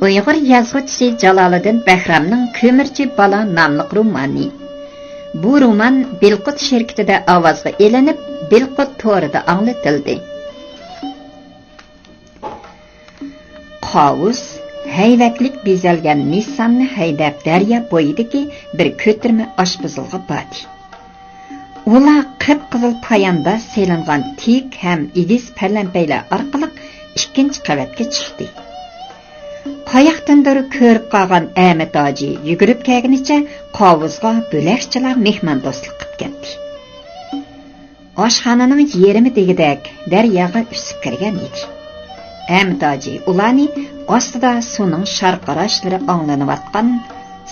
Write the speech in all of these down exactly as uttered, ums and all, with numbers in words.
ئۇيغۇر يازغۇچىسى جالالىدىن بەھرامنىڭ كۆمۈرچى بالا ناملىق رومانى. بۇ رومان بىلقۇت شىركىتىدە ئاۋازغا ئېلىنىپ، بىلقۇت تورىدا ئاڭلىتىلدى. قاۋۇس ھەيۋەتلىك بېزەلگەن نىسساننى ھەيدەپ، دەريا بويىدىكى بىر كۆتۈرمە ئاشپۇزۇلغا باردى. ئۇلار قىپقىزىل پايانداز سېلىنغان تىك ھەم ئېگىز پەلەمپەيلەر ئارقىلىق ئىككىنچى قەۋەتكە چىقتى. قاياقتىندۇر كۆرۈپ قالغان ئەمەت ھاجى يۈگۈرۈپ كەلگىنىچە قاۋۇسقا بۆلەكچىلا مېھماندوستلۇق قىپ كەتتى. ئاشخانىنىڭ يېرىمى دېگۈدەك دەرياغا ئۈسۈپ كىرگەن ئىدى. ئەمەت ھاجى ئۇلارنى ئاستىدا سۇنىڭ شارقىراشلىرى ئاڭلىنىۋاتقان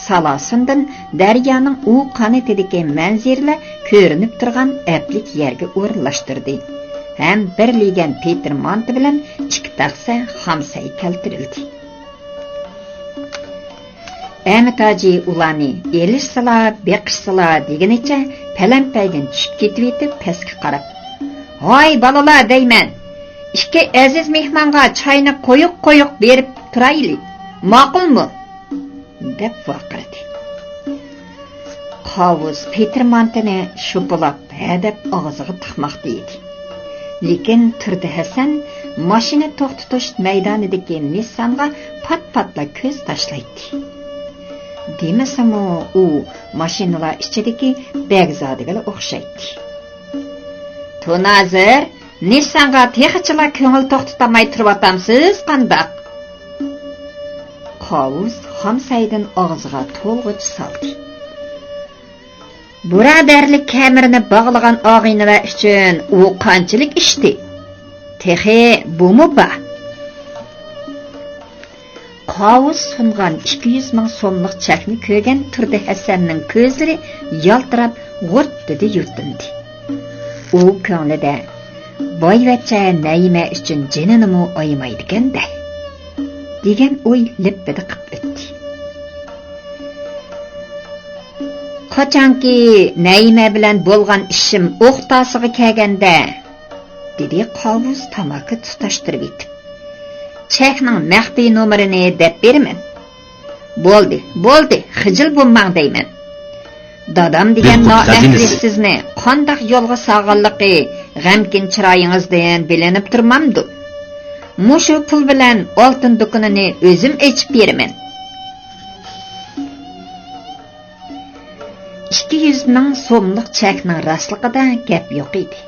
سالاسۇندىن دەريانىڭ ئۇ قانىتىدىكى مەنزىرىلەر كۆرۈنۈپ تۇرغان ئەپلىك يەرگە ئورۇنلاشتۇردى ھەم بىر لېگەن پېتىر مانتا بىلەن ئىككى تەخسە خام سەي كەلتۈرۈلدى. ئەمەت ھاجى ئۇلارنى ئېلىشسىلا، بېقىشسىلا دېگىنىچە پەلەمپەيدىن چۈشۈپ كېتىۋېتىپ پەسكە قاراپ، «ھاي بالىلار دەيمەن، ئىككى ئەزىز مېھمانغا چاينى قويۇق قويۇق بېرىپ تۇرايلى، ماقۇلمۇ؟» دەپ ۋارقىرىدى. قاۋۇس پېتىر مانتىنى شوپۇلاپ ھەدەپ ئاغزىغا تىقماقتا ئىدى. لېكىن تۇردى ھەسەن ماشىنا توختىتىش مەيدانىدىكى نىسسانغا پات-پاتلا كۆز تاشلايتتى. دېمىسىمۇ ئۇ ماشىنىلار ئىچىدىكى بەگزادىگىلا ئوخشايتتى. تونازىر، نىسسانغا تېخىچىلا كۆڭۈل توختىتالماي تۇرۇۋاتامسىز قانداق؟ قاۋۇس خام سەيدىن ئاغزىغا تولغۇچە سالدى. بۇرادەرلىك كەمىرىنى باغلىغان ئاغىنىلەر ئۈچۈن ئۇ قانچىلىك ئىشتى؟ تېخى بۇمۇ بار. قاۋۇس سۇنغان ئىككى يۈز مىڭ سوملۇق چەكنى كۆرگەن تۇردى ھەسەننىڭ كۆزلىرى يالتىراپ غۇرتتىدە يۇتۇندى. ئۇ كۆڭلىدە، «بايۋەچچە نەيىمە ئۈچۈن جېنىنىمۇ ئايىمايدىكەن-دە» دېگەن ئوي لىپپىدە قىپ ئۆتتى. «قاچانكى نەيىمە بىلەن بولغان ئىشىم ئوختاسىغا كەلگەندە»، دېدى قاۋۇس تاماكا تۇتاشتۇرۇۋېتىپ. «چەكنىڭ مەخپىي نومۇرىنى دەپ بېرىمەن.» «بولدى، بولدى، خىجىل بولماڭ دەيمەن. دادام دېگەن نائەھلى سىزنى قانداق يولغا سالغانلىقى غەمكىن چىرايىڭىزدىن بىلىنىپ تۇرمامدۇ؟ مۇشۇ پۇل بىلەن ئالتۇن دۇكىنىنى ئۆزۈم ئېچىپ بېرىمەن.» ئىككى يۈز مىڭ سوملۇق چەكنىڭ راستلىقىدا گەپ يوق ئىدى.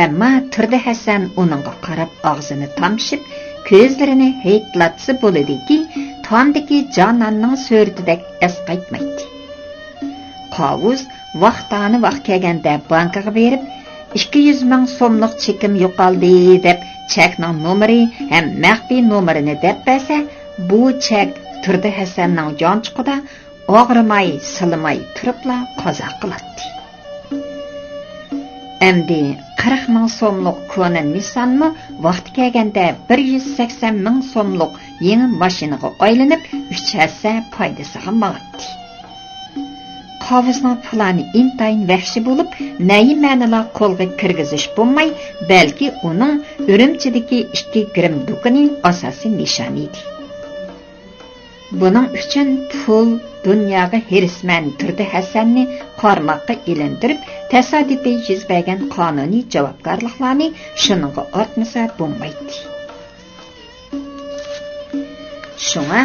ئەمما تۇردى ھەسەن ئۇنىڭغا قاراپ ئاغزىنى تامشىپ، كۆزلىرىنى ھېيتلاتسا بولىدىكى، تامدىكى جاناننىڭ سۈرىتىدەك ئەسقايتمايتتى. قاۋۇس ۋاقتانە ۋاق كەلگەندە بانكىغا بېرىپ، «ئىككى يۈز مىڭ سوملۇق چېكىم يوقالدى» دەپ، چەكنىڭ نومۇرى ھەم مەخپىي نومۇرىنى دەپ بەرسە، بۇ چەك تۇردى ھەسەننىڭ يانچۇقىدا ئاغرىماي، سىلىماي تۇرۇپلا قازا قىلاتتى. ئەمدى قىرىق مىڭ سوملۇق كونا نىسسانمۇ ۋاقتى كەلگەندە بىر يۈز سەكسەن مىڭ سوملۇق يېڭى ماشىنىغا ئايلىنىپ، ئۈچ ھەسسە پايدىسىغا ماڭاتتى. قاۋۇسنىڭ پىلانى ئىنتايىن ۋەھشىي بولۇپ، نەيىمەنىلا قولغا كىرگۈزۈش بولماي، بەلكى ئۇنىڭ ئۈرۈمچىدىكى ئىككى گىرىم دۇكىنى ئاساسىي نىشانى ئىدى. بۇنىڭ ئۈچۈن پۇل، دۇنياغا ھېرىسمەن تۇردى ھەسەننى قارماققا ئىلىندۈرۈپ، تاسادىپىي يۈز بەرگەن قانۇنىي جاۋابكارلىقلارنى شۇنىڭغا ئارتمىسا بولمايتتى. شۇڭا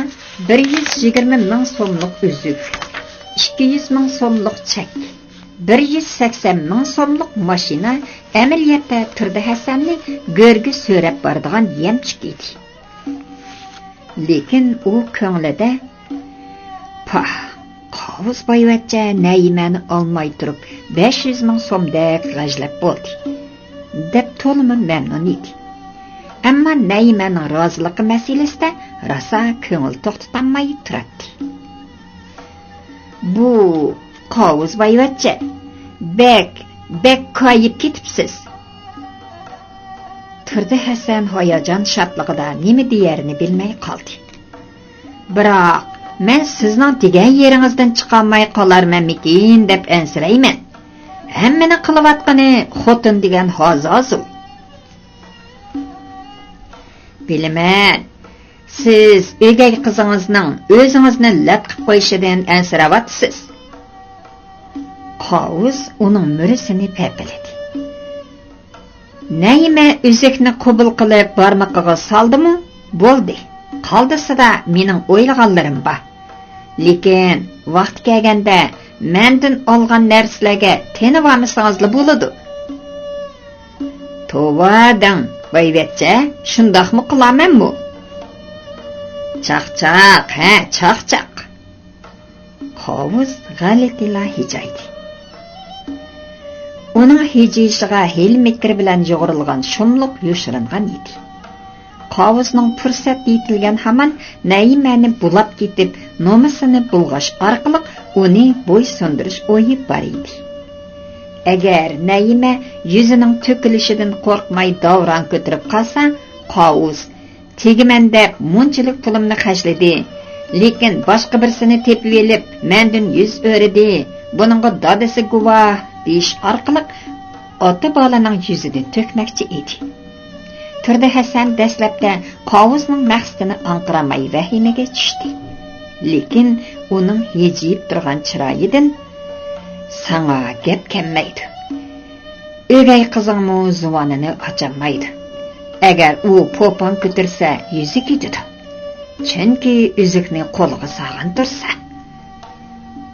بىر يۈز يىگىرمە مىڭ سوملۇق ئۈزۈك، ئىككى يۈز مىڭ سوملۇق چەك، بىر يۈز سەكسەن مىڭ سوملۇق ماشىنا ئەمەلىيەتتە تۇردى ھەسەننى گۆرگە سۆرەپ بارىدىغان يەمچۈك ئىدى. لېكىن ئۇ كۆڭلىدە، «پاھ، قاۋۇس بايۋەچچە نەيىمەنى ئالماي تۇرۇپ، بەش يۈز مىڭ سومدەك غەجلەپ بولدى» دەپ تولىمۇ مەمنۇن ئىدى. ئەمما نەيىمەنىڭ رازىلىقى مەسىلىسىدە راسا كۆڭۈل توختىتالماي تۇراتتى. «بۇ قاۋۇس بايۋەچچە، بەك، بەك كايىپ كېتىپسىز.» تۇردى ھەسەن ھاياجان شادلىقىدا نېمە دېيەرنى بىلمەي قالدى. «بىراق، مەن سىزنىڭ دېگەن يېرىڭىزدىن چىقالماي قالارمەنمىكىن دەپ ئەنسىرەيمەن. ھەممىنى قىلىۋاتقىنى خوتۇن دېگەن ھازازۇ.» «بىلىمەن، سىز ئۆگەي قىزىڭىزنىڭ ئۆزىڭىزنى لەت قىپ قويۇشىدىن ئەنسىرەۋاتىسىز. قاۋۇس ئۇنىڭ مۈرىسىنى پەپىلىدى. نەيىمە ئۈزۈكنى قوبۇل قىلىپ بارمىقىغا سالدىمۇ، بولدى. قالدىسىدا مېنىڭ ئويلىغانلىرىم بار. لېكىن ۋاقتى كەلگەندە مەندىن ئالغان نەرسىلەرگە تېنىۋالمىسىڭىزلا بولىدۇ. توۋا دەڭ، بايۋەچچە، شۇنداقمۇ قىلارمەنمۇ؟ چاقچاق، ھە، چاقچاق. قاۋۇس غەلىتىلا ھىجايدى. ئۇنىڭ ھىجىيىشىغا ھىيلە-مىكىر بىلەن يۇغۇرۇلغان شۇملۇق يوشۇرۇنغان ئىدى. قاۋۇسنىڭ پۇرسەت يېتىلگەن ھامان نەيىمەنى بۇلاپ كېتىپ، نومۇسىنى بۇلغاش ئارقىلىق ئۇنى بويسۇندۇرۇش ئويى بار ئىدى. ئەگەر نەيىمە يۈزىنىڭ تۆكۈلۈشىدىن قورقماي داۋراڭ كۆتۈرۈپ قالسا، قاۋۇس تېگىمەن دەپ مۇنچىلىك پۇلۇمنى خەجلىدى، لېكىن باشقا بىرسىنى تېپىۋېلىپ، مەندىن يۈز ئۆرۈدى، بۇنىڭغا دادىسى گۇۋاھ دېيىش ئارقىلىق ئاتا بالىنىڭ يۈزىدىن تۆكمەكچى ئىدى. تۇردى ھەسەن دەسلەپتە قاۋۇزنىڭ مەقسىتىنى ئاڭقىرالماي ۋەھىمىگە چۈشتى. لېكىن ئۇنىڭ ھىجىيىپ تۇرغان چىرايىدىن، ساڭا گەپ كەلمەيدۇ. ئۆگەي قىزىڭمۇ زۇۋانىنى ئاچالمايدۇ. ئەگەر ئۇ پوپاڭ كۆتۈرسە، يۈزى كېتىدۇ. چۈنكى ئۈزۈكنى قولىغا سالغان تۇرسا،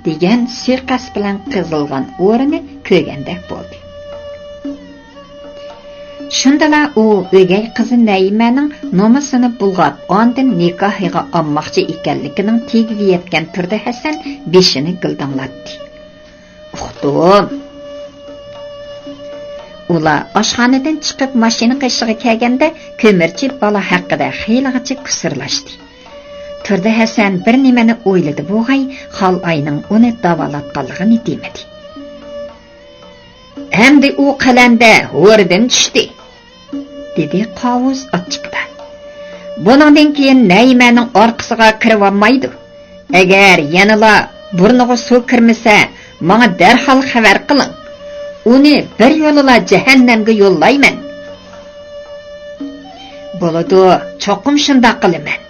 دېگەن سۇيىقەست بىلەن قېزىلغان ئورنى كۆرگەندەك بولدى. شۇندىلا ئۇ ئۆگەي قىزى نەيىمەنىڭ نومۇسىنى بۇلغاپ، ئاندىن نىكاھىغا ئالماقچى ئىكەنلىكىنىڭ تېگىگە يەتكەن تۇردى ھەسەن بېشىنى گىلدىڭلاتتى. ئۇقتۇم. ئۇلار ئاشخانىدىن چىقىپ ماشىنا قېشىغا كەلگەندە، كۆمۈرچى بالا ھەققىدە خېلىغىچە كۇسۇرلاشتى. تۇردى ھەسەن بىر نېمىنى ئويلىدى بوغاي، خالئاينىڭ ئۇنى داۋالاتقانلىقىنى دېمىدى. ئەمدى ئۇ قەلەندە ھوردىن چۈشتى، دېدى قاۋۇز ئاچچىقىدا. بۇنىڭدىن كېيىن نەيىمەنىڭ ئارقىسىغا كىرىۋالمايدۇ. ئەگەر يەنىلا بۇرنىغا سۇ كىرمىسە، ماڭا دەرھال خەۋەر قىلىڭ. ئۇنى بىر يولىلا جەھەننەمگە يوللايمەن. بولىدۇ، چوقۇم شۇنداق قىلىمەن.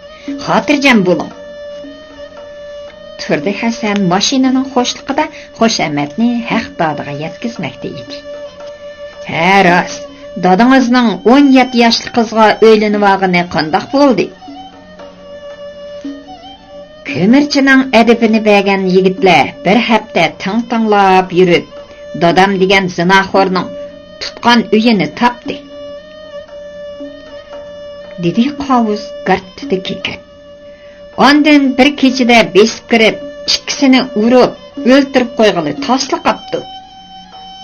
خاتىرجەم بولۇڭ. تۇردى ھەسەن ماشىنىنىڭ خۇشلۇقىدا خۇشامەتنى ھەق دادىغا يەتكۈزمەكتە ئىدى. ھە، راست، دادىڭىزنىڭ ئون يەتتە ياشلىق قىزغا ئۆيلىنىۋالغىنى قانداق بولدى؟ كۆمۈرچىنىڭ ئەدىپىنى بەرگەن يىگىتلەر بىر ھەپتە تىڭ-تىڭلاپ يۈرۈپ، دادام دېگەن زىناخورنىڭ تۇتقان ئۆيىنى تاپتى، دېدى قاۋۇز گارتىدا كېكىرىپ. ئاندىن بىر كېچىدە بېسىپ كىرىپ، ئىككىسىنى ئۇرۇپ، ئۆلتۈرۈپ قويغىلى تاسلا قاپتۇ.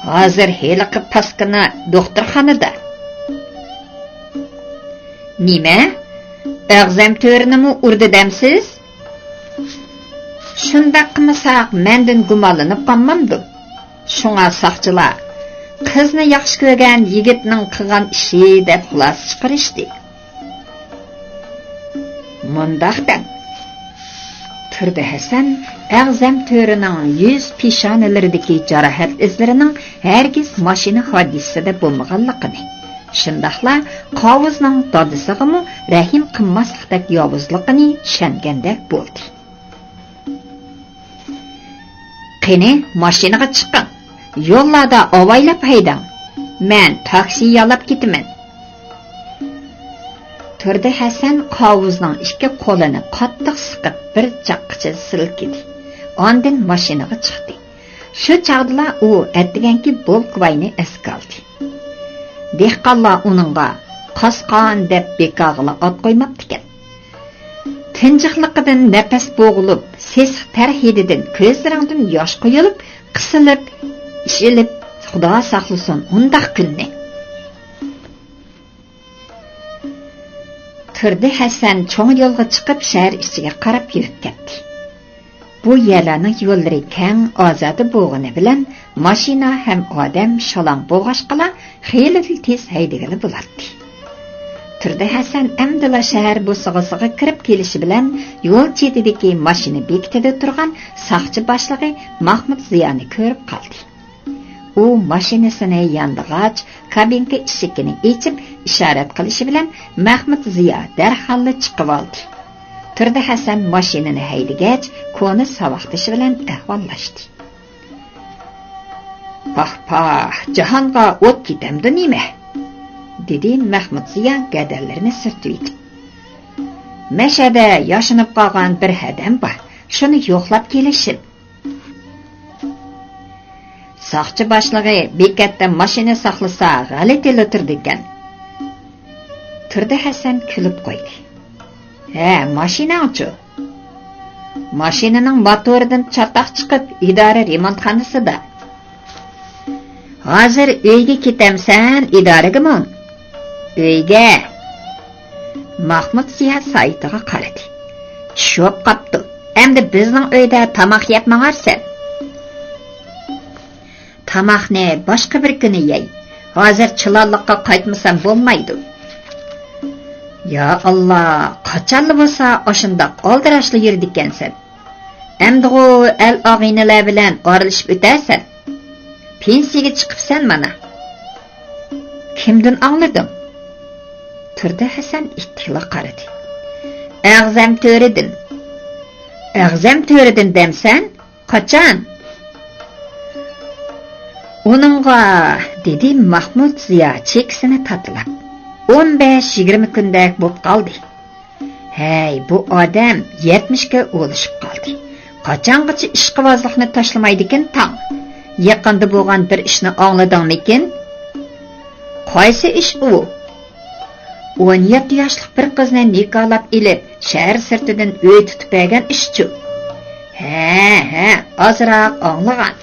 ھازىر ھېلىقى پاسكىنا دوختۇرخانىدا. نېمە؟ ئەغزەم تۆرىنىمۇ ئۇردى دەمسىز؟ شۇنداق قىلمىساق، مەندىن گۇمانلىنىپ قالمامدۇ؟ شۇڭا ساقچىلار قىزنى ياخشى كۆرگەن يىگىتنىڭ قىلغان ئىشى دەپ خۇلاسە چىقىرىشتى. مۇنداق دەڭ. تۇردى ھەسەن ئەغزەم تۆرىنىڭ يۈز پېشانىلىرىدىكى جاراھەت ئىزلىرىنىڭ ھەرگىز ماشىنا ھادىسىسىدە بولمىغانلىقىنى، شۇنداقلا قاۋۇزنىڭ دادىسىغىمۇ رەھىم قىلماسلىقتەك ياۋۇزلۇقىنى چۈشەنگەندەك بولدى. قېنى، ماشىنىغا چىقىڭ. يوللاردا ئاۋايلاپ ھەيدەڭ. مەن تاكسى يالاپ كېتىمەن. تۇردى ھەسەن قاۋۇزنىڭ ئىككى قولىنى قاتتىق سىقىپ، بىر چاققىچە سىلكىدى. ئاندىن ماشىنىغا چىقتى. شۇ چاغدىلا ئۇ ئەتىگەنكى بولكىۋاينى ئەسكە ئالدى. دېھقانلار ئۇنىڭغا قاسقان دەپ بىكارغىلا ئات قويماپتىكەن. تىنچىقلىقىدىن نەپەس بوغۇلۇپ، سېسىق تەر ھىدىدىن كۆزلىرىڭدىن ياش قۇيۇلۇپ، قىسىلىپ، ئىشىلىپ، خۇدا ساقلىسۇن ئۇنداق كۈننى. تۇردى ھەسەن چوڭ يولغا چىقىپ، شەھەر ئىچىگە قاراپ يۈرۈپ كەتتى. بۇ يەرلەرنىڭ يوللىرى كەڭ، ئازادە بولغىنى بىلەن، ماشىنا ھەم ئادەم شالاڭ بولغاچقىلا، خېلىلا تېز ھەيدىگىلى بولاتتى. تۇردى ھەسەن ئەمدىلا شەھەر بوسۇغىسىغا كىرىپ كېلىشى بىلەن، يول چېتىدىكى ماشىنا بېكىتىدە تۇرغان ساقچى باشلىقى ماخمۇت زىيانى كۆرۈپ قالدى. ئۇ ماشىنىسىنى ياندىغاچ، كابىنكا ئىشىكىنى ئېچىپ، ئىشارەت قىلىشى بىلەن مەخمۇت زىيا دەرھاللا چىقىۋالدى. تۇردى ھەسەن ماشىنىنى ھەيدىگەچ، كونا ساۋاقدىشى بىلەن ئەھۋاللاشتى. «پاھ، پاھ، جاھانغا ئوت كېتەمدۇ نېمە؟» دېدى مەخمۇت زىيا گەدەنلىرىنى سۈرتۈۋېتىپ. «مەشەدە ياشىنىپ قالغان بىر ھەدەم بار، شۇنى يوقلاپ كېلىشىم.» ساقچى باشلىقى بېكەتتە ماشىنا ساقلىسا غەلىتىلا تۇرىدىكەن. تۇردى ھەسەن كۈلۈپ قويدى. ھە، ماشىناڭچۇ؟ ماشىنىنىڭ موتورىدىن چاتاق چىقىپ، ئىدارە رېمونتخانىسىدا. ھازىر ئۆيگە كېتەمسەن، ئىدارىگىمۇ؟ ئۆيگە. ماخمۇت زىيا سائىتىغا قارىدى. چۈشۈپ قاپتۇ. ئەمدى بىزنىڭ ئۆيدە تاماق يەپ ماڭارسەن. تاماقنى باشقا بىر كۈنى يەي. ھازىر چىلانلىققا قايتمىسام بولمايدۇ. يا ئاللا، قاچانلا بولسا ئاشۇنداق ئالدىراشلا يۈرىدىكەنسەن. ئەمدىغۇ ئەل ئاغىنىلەر بىلەن ئارىلىشىپ ئۆتەرسەن. پېنسىيەگە چىقىپسەن مانا. كىمدىن ئاڭلىدىڭ؟ تۇردى ھەسەن ئىتتىكلا قارىدى. ئەغزەم تۆرىدىن. ئەغزەم تۆرىدىن دەمسەن؟ قاچان؟ ئۇنىڭغا، دېدى ماخمۇت زىيا چېكىسىنى تاتىلاپ. ئون بەش يىگىرمە كۈندەك بوپ قالدى. ھەي، بۇ ئادەم يەتمىشكە ئولىشىپ قالدى. قاچانغىچە ئىشقىۋازلىقنى تاشلىمايدىكىن تاڭ. يېقىندا بولغان بىر ئىشنى ئاڭلىدىڭمىكىن؟ قايسى ئىش ئۇ؟ ئون يەتتە ياشلىق بىر قىزنى نىكاھلاپ ئېلىپ، شەھەر سىرتىدىن ئۆي تۇتۇپ بەرگەن ئىشچۇ. ھە، ھە، ئازراق ئاڭلىغان.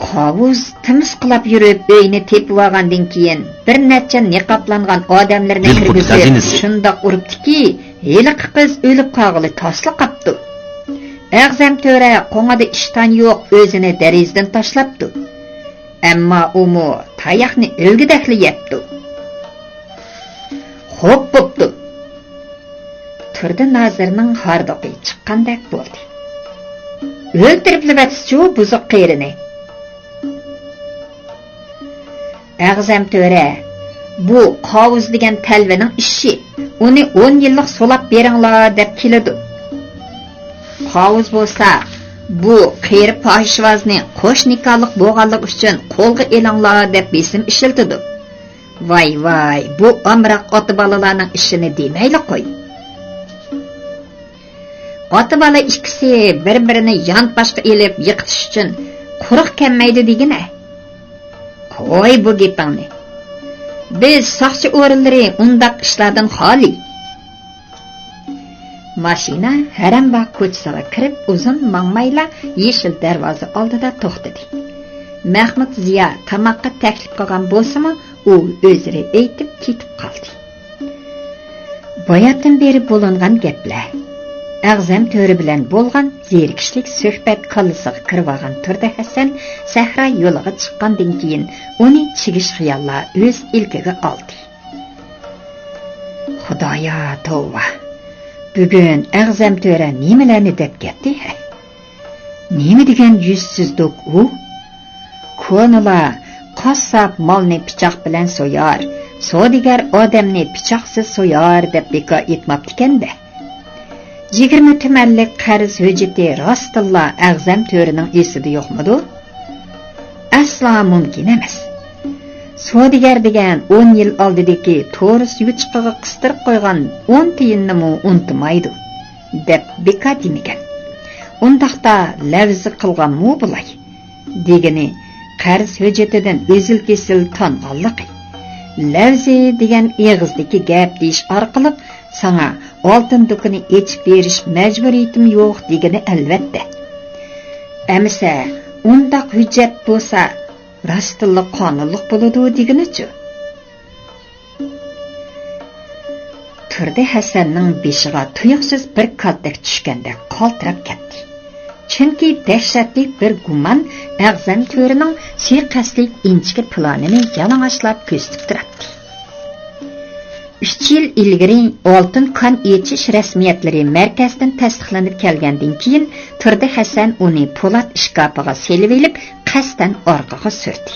قاۋۇز تىمىسقىلاپ يۈرۈپ، ئۆينى تېپىۋالغاندىن كېيىن، بىر نەچچە نىقابلانغان ئادەملەرنى كىرگۈزۈپ، شۇنداق ئۇرۇپتىكى، ھېلىقى قىز ئۆلۈپ قالغىلى تاسلا قاپتۇ. ئەغزەم تۆرە قوڭىدا ئىشتان يوق، ئۆزىنى دېرىزىدىن تاشلاپتۇ. ئەمما ئۇمۇ تاياقنى ئۆلگۈدەكلا يەپتۇ. خوپ بوپتۇ. تۇردى نازىرنىڭ ھاردۇقى چىققاندەك بولدى. ئۆلتۈرۈپلىۋەتسىچۇ بۇزۇق قېرىنى. ئەغزەم تۆرە، بۇ قاۋۇز دېگەن تەلۋىنىڭ ئىشى. ئۇنى ئون يىللىق سولاپ بېرىڭلار دەپ كېلىدۇ. قاۋۇز بولسا، بۇ قېرى پاھىشۋازنى قوش نىكاھلىق بولغانلىقى ئۈچۈن قولغا ئېلىڭلار دەپ بېسىم ئىشلىتىدۇ. ۋاي، ۋاي، بۇ ئامراق ئاتا بالىلارنىڭ ئىشىنى دېمەيلى قوي. ئاتا بالا ئىككىسى بىر-بىرىنى يانپاشقا ئېلىپ يىقىتىش ئۈچۈن قۇرۇق كەلمەيدۇ دېگىنە. قوي بۇ گېپىڭنى. بىز ساقچى ئورۇنلىرى ئۇنداق ئىشلاردىن خالىي. ماشىنا ھەرەمباغ كوچىسىغا كىرىپ، ئۇزۇن ماڭمايلا يېشىل دەرۋازا ئالدىدا توختىدى. مەخمۇت زىيا تاماققا تەكلىپ قىلغان بولسىمۇ، ئۇ ئۆزرە ئېيتىپ كېتىپ قالدى. باياتىن بېرى بولۇنغان گەپلەر، ئەغزەم تۆرە بىلەن بولغان زېرىكىشلىك سۆھبەت كاللىسىغا كىرىۋالغان تۇردى ھەسەن سەھرا يولىغا چىققاندىن كېيىن، ئۇنى چىگىش خىياللار ئۆز ئىلكىگە ئالدى. خۇدايا توۋا! بۈگۈن ئەغزەم تۆرە نېمىلەرنى دەپ كەتتى ھە؟ نېمە دېگەن يۈزسىزدۇق ئۇ؟ كونىلار، قاسساپ مالنى پىچاق بىلەن سويار، سودىگەر ئادەمنى پىچاقسىز سويار دەپ بىكار ئېيتماپتىكەن-دە. يىگىرمە تۈمەنلىك قەرز ھۆججىتى راستتىنلا ئەغزەم تۆرىنىڭ ئېسىدە يوقمىدۇ؟ ئەسلا مۇمكىن ئەمەس. سودىگەر دېگەن ئون يىل ئالدىدىكى تورۇس يوچۇقىغا قىستۇرۇپ قويغان ئون تىيىننىمۇ ئۇنتۇمايدۇ، دەپ بىكار دېمىگەن. ئۇنداقتا لەۋزى قىلغانمۇ بولاي. دېگىنى، قەرز ھۆججىتىدىن ئۈزۈل-كېسىل تانغانلىقى. لەۋزى دېگەن ئېغىزدىكى گەپ دېيىش ئارقىلىق ساڭا ئالتۇن دۇكىنى ئېچىپ بېرىش مەجبۇرىيىتىم يوق دېگىنى ئەلۋەتتە. ئەمىسە، ئۇنداق ھۆججەت بولسا، راستتىنلا قانۇنلۇق بولىدۇ دېگىنىچۇ؟ تۇردى ھەسەننىڭ بېشىغا تۇيۇقسىز بىر كالتەك چۈشكەندەك قالتىراپ كەتتى. چۈنكى دەھشەتلىك بىر گۇمان ئەغزەم تۆرىنىڭ سۇيىقەستلىك ئىنچىكە پىلانىنى يالىڭاچلاپ كۆزىتىپ تۇراتتى. ئۈچ يىل ئىلگىرى ئالتۇن كان ئېچىش رەسمىيەتلىرى مەركەزدىن تەستىقلىنىپ كەلگەندىن كېيىن، تۇردى ھەسەن ئۇنى پولات ئىشكاپىغا سېلىۋېلىپ، قەستەن ئارقىغا سۈردى.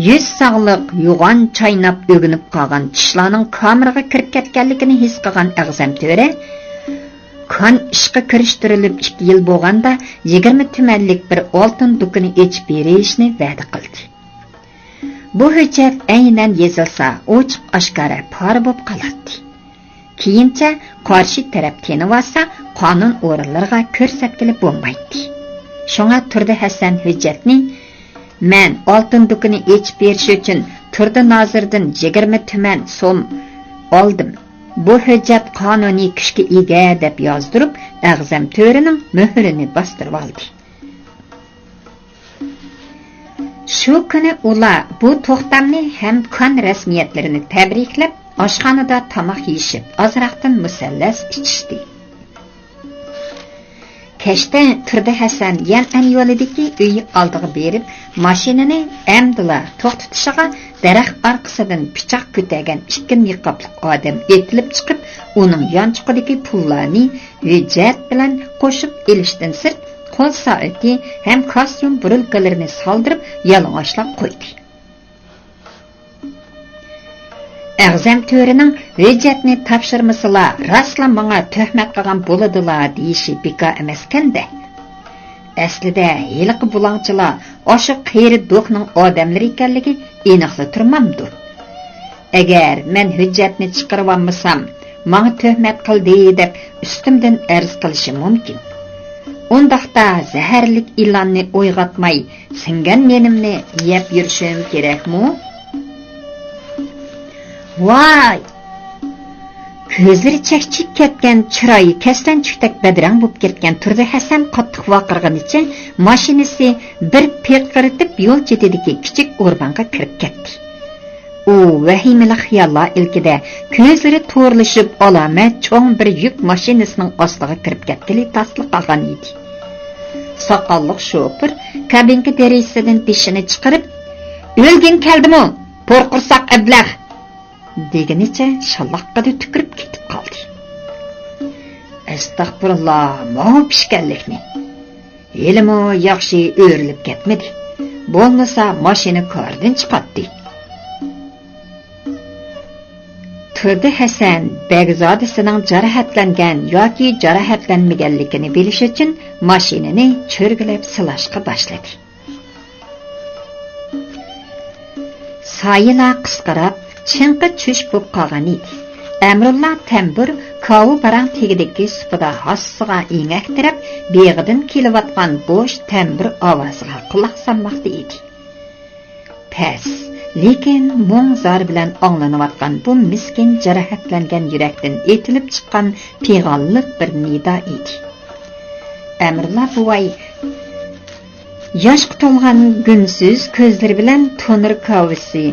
يۈز ساغلىق، يوغان چايناپ ئۆگىنىپ قالغان چىشلارنىڭ كامىرىغا كىرىپ كەتكەنلىكىنى ھېس قىلغان ئەغزەم تۆرە، كان ئىشقا كىرىشتۈرۈلۈپ ئىككى يىل بولغاندا، يىگىرمە تۈمەنلىك بىر ئالتۇن دۇكىنى ئېچىپ بېرىشنى ۋەدە قىلدى. بۇ ھۆججەت ئەينەن يېزىلسا، ئوچۇق-ئاشكارا پارە بولۇپ قالاتتى. كېيىنچە قارشى تەرەپ تېنىۋالسا، قانۇن ئورۇنلىرىغا كۆرسەتكىلى بولمايتتى. شۇڭا تۇردى ھەسەن ھۆججەتنى، «مەن ئالتۇن دۇكىنى ئېچىپ بېرىش ئۈچۈن تۇردى نازىردىن يىگىرمە تۈمەن سوم ئالدىم. بۇ ھۆججەت قانۇنىي كۈچكە ئىگە» دەپ يازدۇرۇپ، ئەغزەم تۆرىنىڭ مۆھۈرىنى باستۇرۇۋالدى. شۇ كۈنى ئۇلار بۇ توختامنى ھەم كان رەسمىيەتلىرىنى تەبرىكلەپ، ئاشخانىدا تاماق يېيىشىپ، ئازراقتىن مۇسەللەس ئىچىشتى. كەچتە تۇردى ھەسەن يەنئەن يولىدىكى ئۆيى ئالدىغا بېرىپ، ماشىنىنى ئەمدىلا توختىتىشىغا دەرەخ ئارقىسىدىن پىچاق كۆتەرگەن ئىككى نىقابلىق ئادەم ئېتىلىپ چىقىپ، ئۇنىڭ يانچۇقىدىكى پۇللارنى ھۆججەت بىلەن قوشۇپ ئېلىشتىن سىرت، قول سائىتى ھەم كاستيۇم بۇرۇلكىلىرىنى سالدۇرۇپ، يالىڭاچلاپ قويدى. ئەغزەم تۆرىنىڭ «ھۆججەتنى تاپشۇرمىسىلا، راستلا ماڭا تۆھمەت قىلغان بولىدىلا» دېيىشى بىكار ئەمەسكەندە. ئەسلىدە ھېلىقى بۇلاڭچىلار ئاشۇ قېرى دوكنىڭ ئادەملىرى ئىكەنلىكى ئېنىقلا تۇرمامدۇ؟ ئەگەر مەن ھۆججەتنى چىقىرىۋالمىسام، ماڭا تۆھمەت قىلدى دەپ ئۈستۈمدىن ئەرز قىلىشى مۇمكىن. ئۇنداقتا زەھەرلىك ئىلاننى ئويغاتماي، سىڭگەن نېنىمنى يەپ يۈرۈشۈم كېرەكمۇ؟ ۋاي! كۆزلىرى چەكچىيىپ كەتكەن، چىرايى كەسلەنچۈكتەك بەدرەڭ بولۇپ كەتكەن تۇردى ھەسەن قاتتىق ۋارقىرىغىنىچە ماشىنىسى بىر پىرقىرىتىپ يول چېتىدىكى كىچىك ئورمانغا كىرىپ كەتتى. ئۇ ۋەھىمىلىك خىياللار ئىلكىدە كۆزلىرى تورلىشىپ، ئالامەت چوڭ بىر يۈك ماشىنىسىنىڭ ئاستىغا كىرىپ كەتكىلى تاسلا قالغان ئىدى. ساقاللىق شوپۇر كابىنكا دېرىزىسىدىن بېشىنى چىقىرىپ، «ئۆلگۈڭ كەلدىمۇ، تور قورساق ئەبلەخ!» دېگىنىچە شالاققىدە تۈكۈرۈپ كېتىپ قالدى. ئەستەغپۇرۇللا، ماۋۇ پىشكەنلىكنى! ھېلىمۇ ياخشى ئۆرۈلۈپ كەتمىدى. بولمىسا ماشىنا كاردىن چىقاتتى. تۇردى ھەسەن بەگزادىسىنىڭ جاراھەتلەنگەن ياكى جاراھەتلەنمىگەنلىكىنى بىلىش ئۈچۈن ماشىنىنى چۆرگىلەپ سىلاشقا باشلىدى. سايىلار قىسقىراپ، چىڭقى چۈش بولۇپ قالغان ئىدى. ئەمرۇللا تەمبۇر كاۋا باراڭ تېگىدىكى سۇپىدا ھاسىسىغا ئېڭەكتىرەپ، بېغىدىن كېلىۋاتقان بوش تەمبۇر ئاۋازىغا قۇلاق سالماقتا ئىدى. پەس، لېكىن مۇڭ-زار بىلەن ئاڭلىنىۋاتقان بۇ مىسكىن جاراھەتلەنگەن يۈرەكتىن ئېتىلىپ چىققان پىغانلىق بىر نىدا ئىدى. ئەمرۇللا بوۋاي ياشقا تولغان گۈلسىز كۆزلىرى بىلەن تونۇر كاۋىسى،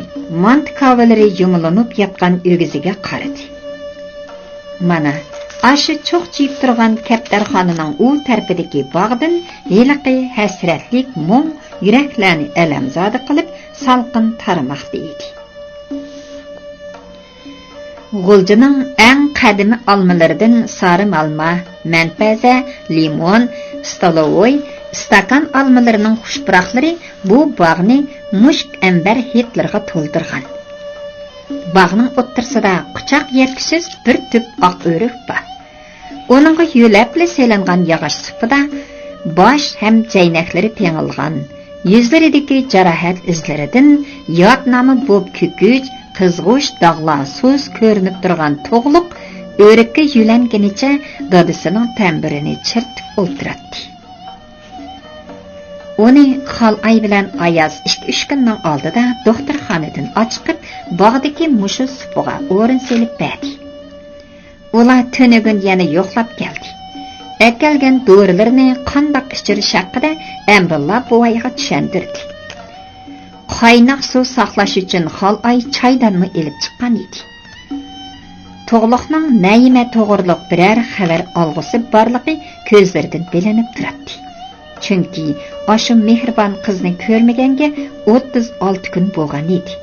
مانتا كاۋىلىرى يۇمىلىنىپ ياتقان ئۆگزىگە قارىدى. مانا، ئاشۇ چوقچىيىپ تۇرغان كەپتەرخانىنىڭ ئۇ تەرىپىدىكى باغدىن ھېلىقى ھەسرەتلىك مۇڭ يۈرەكلەرنى ئەلەمزادە قىلىپ، سالقىن تارىماقتا ئىدى. غۇلجىنىڭ ئەڭ قەدىمىي ئالمىلىرىدىن سارىم ئالما، مەنپەزە، لىمون، ستولوۋوي، ئىستاكان ئالمىلىرىنىڭ خۇش پۇراقلىرى بۇ باغنى مۇشك ئەمبەر ھىدلىرىغا تولدۇرغان. باغنىڭ ئوتتۇرىسىدا قۇچاق يەتكۈسىز بىر تۈپ ئاق ئۆرۈك بار. ئۇنىڭغا يۆلەپلا سېلىنغان ياغاچ سۇپىدا باش ھەم جەينەكلىرى تېڭىلغان، يۈزلىرىدىكى جاراھەت ئىزلىرىدىن يادنامە بوپ كۆكۈچ، قىزغۇچ داغلار سۇس كۆرۈنۈپ تۇرغان تۇغلۇق ئۆرۈككە يۆلەنگىنىچە دادىسىنىڭ تەمبۇرىنى چىرتىپ ئولتۇراتتى. ئۇنى خالئاي بىلەن ئاياز ئىككى-ئۈچ كۈننىڭ ئالدىدا دوختۇرخانىدىن ئاچىقىپ، باغدىكى مۇشۇ سۇپىغا ئورۇن سېلىپ بەردى. ئۇلار تۈنۈگۈن يەنە يوقلاپ كەلدى. ئەكەلگەن دورىلىرىنى قانداق ئىچۈرۈش ھەققىدە ئەمرۇللا بوۋايغا چۈشەندۈردى. قايناق سۇ ساقلاش ئۈچۈن خالئاي چايدانمۇ ئېلىپ چىققان ئىدى. تۇغلۇقنىڭ نەيىمە توغرۇلۇق بىرەر خەۋەر ئالغۇسى بارلىقى كۆزلىرىدىن بىلىنىپ تۇراتتى. چۈنكى ئاشۇ مېھرىبان قىزنى كۆرمىگەنگە ئوتتۇز ئالتە كۈن بولغان ئىدى.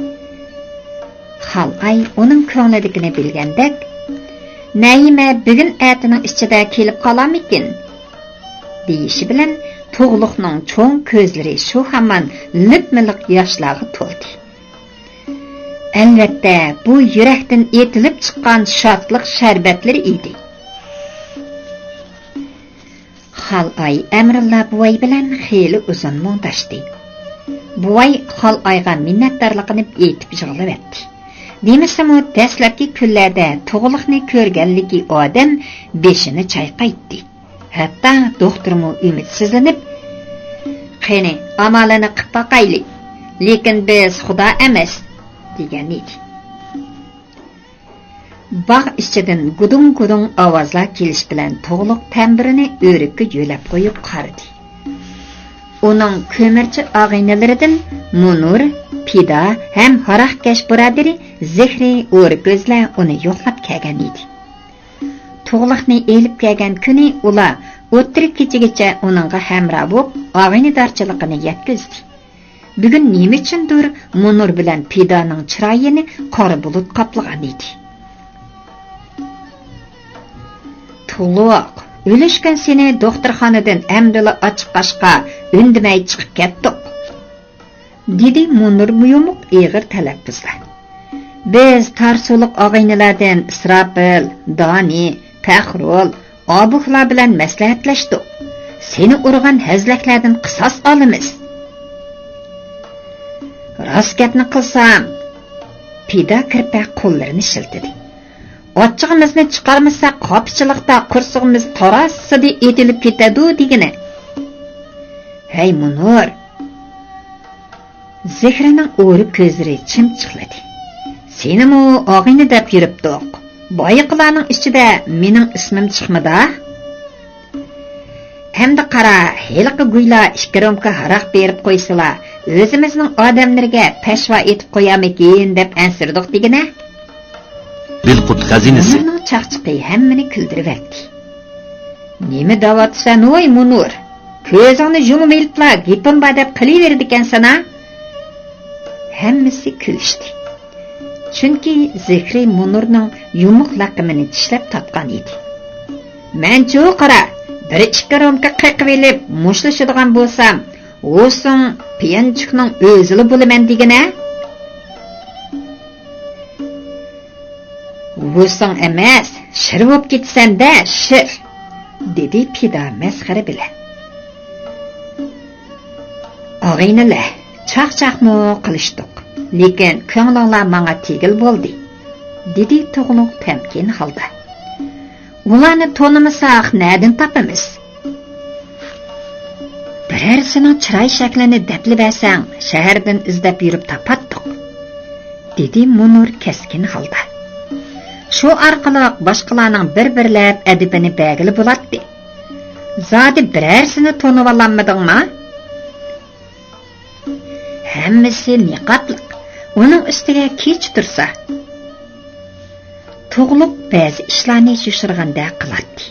خالئاي ئۇنىڭ كۆڭلىدىكىنى بىلگەندەك، نەيىمە بۈگۈن ئەتىنىڭ ئىچىدە كېلىپ قالارمىكىن؟ دېيىشى بىلەن تۇغلۇقنىڭ چوڭ كۆزلىرى شۇ ھامان لىپمىلىق ياشلارغا تولدى. ئەلۋەتتە، بۇ يۈرەكتىن ئېتىلىپ چىققان شادلىق شەربەتلىرى ئىدى. خالئاي ئەمرۇللا بوۋاي بىلەن خېلى ئۇزۇن مۇڭداشتى. بوۋاي خالئايغا مىننەتدارلىقىنى ئېيتىپ يىغلىۋەتتى. دېمىسىمۇ، دەسلەپكى كۈنلەردە تۇغلۇقنى كۆرگەنلىكى ئادەم بېشىنى چايقايتتى. ھەتتا دوختۇرمۇ ئۈمىدسىزلىنىپ، «قېنى، ئامالىنى قىپ باقايلى، لېكىن بىز خۇدا ئەمەس» دېگەن ئىدى. باغ ئىچىدىن گۇدۇڭ-گۇدۇڭ ئاۋازلار كېلىشى بىلەن تۇغلۇق تەمبۇرىنى ئۆرۈككە يۆلەپ قويۇپ قارىدى. ئۇنىڭ كۆمۈرچى ئاغىنىلىرىدىن مۇنۇر، پىدا ھەم ھاراقكەش بۇرادىرى زېھرى ئورا كۆزلەر ئۇنى يوقلاپ كەلگەن ئىدى. تۇغلۇقنى ئېلىپ كەلگەن كۈنى ئۇلار ئوتتۇرا كېچىگىچە ئۇنىڭغا ھەمراھ بولۇپ، ئاغىنىدارچىلىقىنى يەتكۈزدى. بۈگۈن نېمە ئۈچۈندۇر مۇنۇر بىلەن پىدانىڭ چىرايىنى قارا بۇلۇت قاپلىغان ئىدى. «تۇغلۇق، ئۆلۈشكۈن سېنى دوختۇرخانىدىن ئەمدىلا ئاچىققاچقا ئۈندىمەي چىقىپ كەتتۇق»، دېدى مۇنۇر يۇمۇق ئېغىر تەلەپپۇزدا. «بىز تارسۇلۇق ئاغىنىلەردىن ئىسراپىل، دانى، پەخرۇل، ئابۇھلار بىلەن مەسلىھەتلەشتۇق. سېنى ئۇرغان ھەزلەكلەردىن قىساس ئالىمىز.» «راست گەپنى قىلسام»، پىدا كىرپە قوللىرىنى شىلتىدى. «ئاچچىقىمىزنى چىقارمىساق، خاپىچىلىقتا قورسىقىمىز تاراسىدى ئېتىلىپ كېتىدۇ دېگىنە.» «ھەي، مۇنۇر!» زېھرىنىڭ ئورا كۆزلىرى چىمچىقلىدى. «سېنىمۇ ئاغىنە دەپ يۈرۈپتۇق. بايىقىلارنىڭ ئىچىدە مېنىڭ ئىسمىم چىقمىدا؟ ئەمدى قارا، ھېلىقى گۇيلا ئىككى رومكا ھاراق بېرىپ قويسىلا، ئۆزىمىزنىڭ ئادەملىرىگە پەشۋا ئېتىپ قويارمىكىن دەپ ئەنسىرىدۇق دېگىنە.» بىلقۇت خەزىنىسى. مۇنۇرنىڭ چاقچىقى ھەممىنى كۈلدۈرۈۋەتتى. «نېمە دەۋاتىسەن ۋاي مۇنۇر؟ كۆزۈڭنى يۇمۇۋېلىپلا گېپىم بار دەپ قىلىۋېرىدىكەنسەن ھە؟» ھەممىسى كۈلۈشتى. چۈنكى زېھرى مۇنۇرنىڭ يۇمۇق لەقىمىنى چىشلەپ تارتقان ئىدى. «مەنچۇ قارا، بىر ئىككى رومكا قېقىۋېلىپ مۇشتلىشىدىغان بولسام، ۋۇسۇڭ پيەنچۈكنىڭ ئۆزىلا بولىمەن دېگىنە.» «ۋۇسۇڭ ئەمەس، شىر بولۇپ كېتىسەن-دە، شىر!» دېدى پىدا مەسخىرە بىلەن. «ئاغىنىلەر، چاقچاقمۇ قىلىشتۇق، لېكىن كۆڭلۈڭلار ماڭا تېگىل بولدى»، دېدى تۇغلۇق تەمكىن ھالدا. «ئۇلارنى تونۇمىساق، نەدىن تاپىمىز؟ بىرەرسىنىڭ چىراي شەكلىنى دەپلىۋەرسەڭ، شەھەردىن ئىزدەپ يۈرۈپ تاپاتتۇق»، دېدى مۇنۇر كەسكىن ھالدا. «شۇ ئارقىلىق باشقىلارنىڭ بىر-بىرلەپ ئەدىپىنى بەرگىلى بولاتتى. زادى بىرەرسىنى تونۇۋالالمىدىڭما؟ ھەممىسى نىقابلىق، ئۇنىڭ ئۈستىگە كېچە تۇرسا.» تۇغلۇق بەزى ئىشلارنى يوشۇرغاندەك قىلاتتى.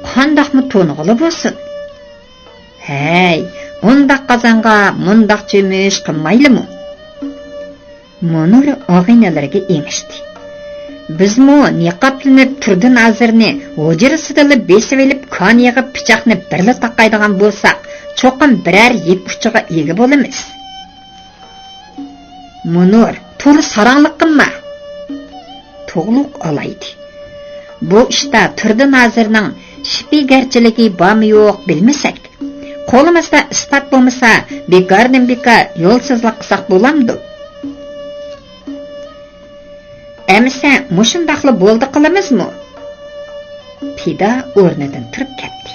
«قانداقمۇ تونۇغىلى بولسۇن؟ ھەي، ئۇنداق قازانغا مۇنداق چۆمۈچ قىلمايلىمۇ؟» مۇنۇر ئاغىنىلىرىگە ئېڭىشتى. «بىزمۇ نىقابلىنىپ تۇردى نازىرنى ھۇجرىسىدىلا بېسىۋېلىپ، كان يىغىپ پىچاقنى بىرلا تاقايدىغان بولساق، چوقۇم بىرەر يىپ ئۇچىغا ئىگە بولىمىز.» «مۇنۇر، تولا ساراڭلىق قىلما.» تۇغلۇق ئالايدى. «بۇ ئىشتا تۇردى نازىرنىڭ شىپىگەرچىلىكى بارمۇ يوق بىلمىسەك، قولىمىزدا ئىسپات بولمىسا، بىكاردىن بىكار يولسىزلىق قىلساق بولامدۇ؟» «ئەمىسە مۇشۇنداقلا بولدى قىلىمىزمۇ؟» پىدا ئورنىدىن تۇرۇپ كەتتى.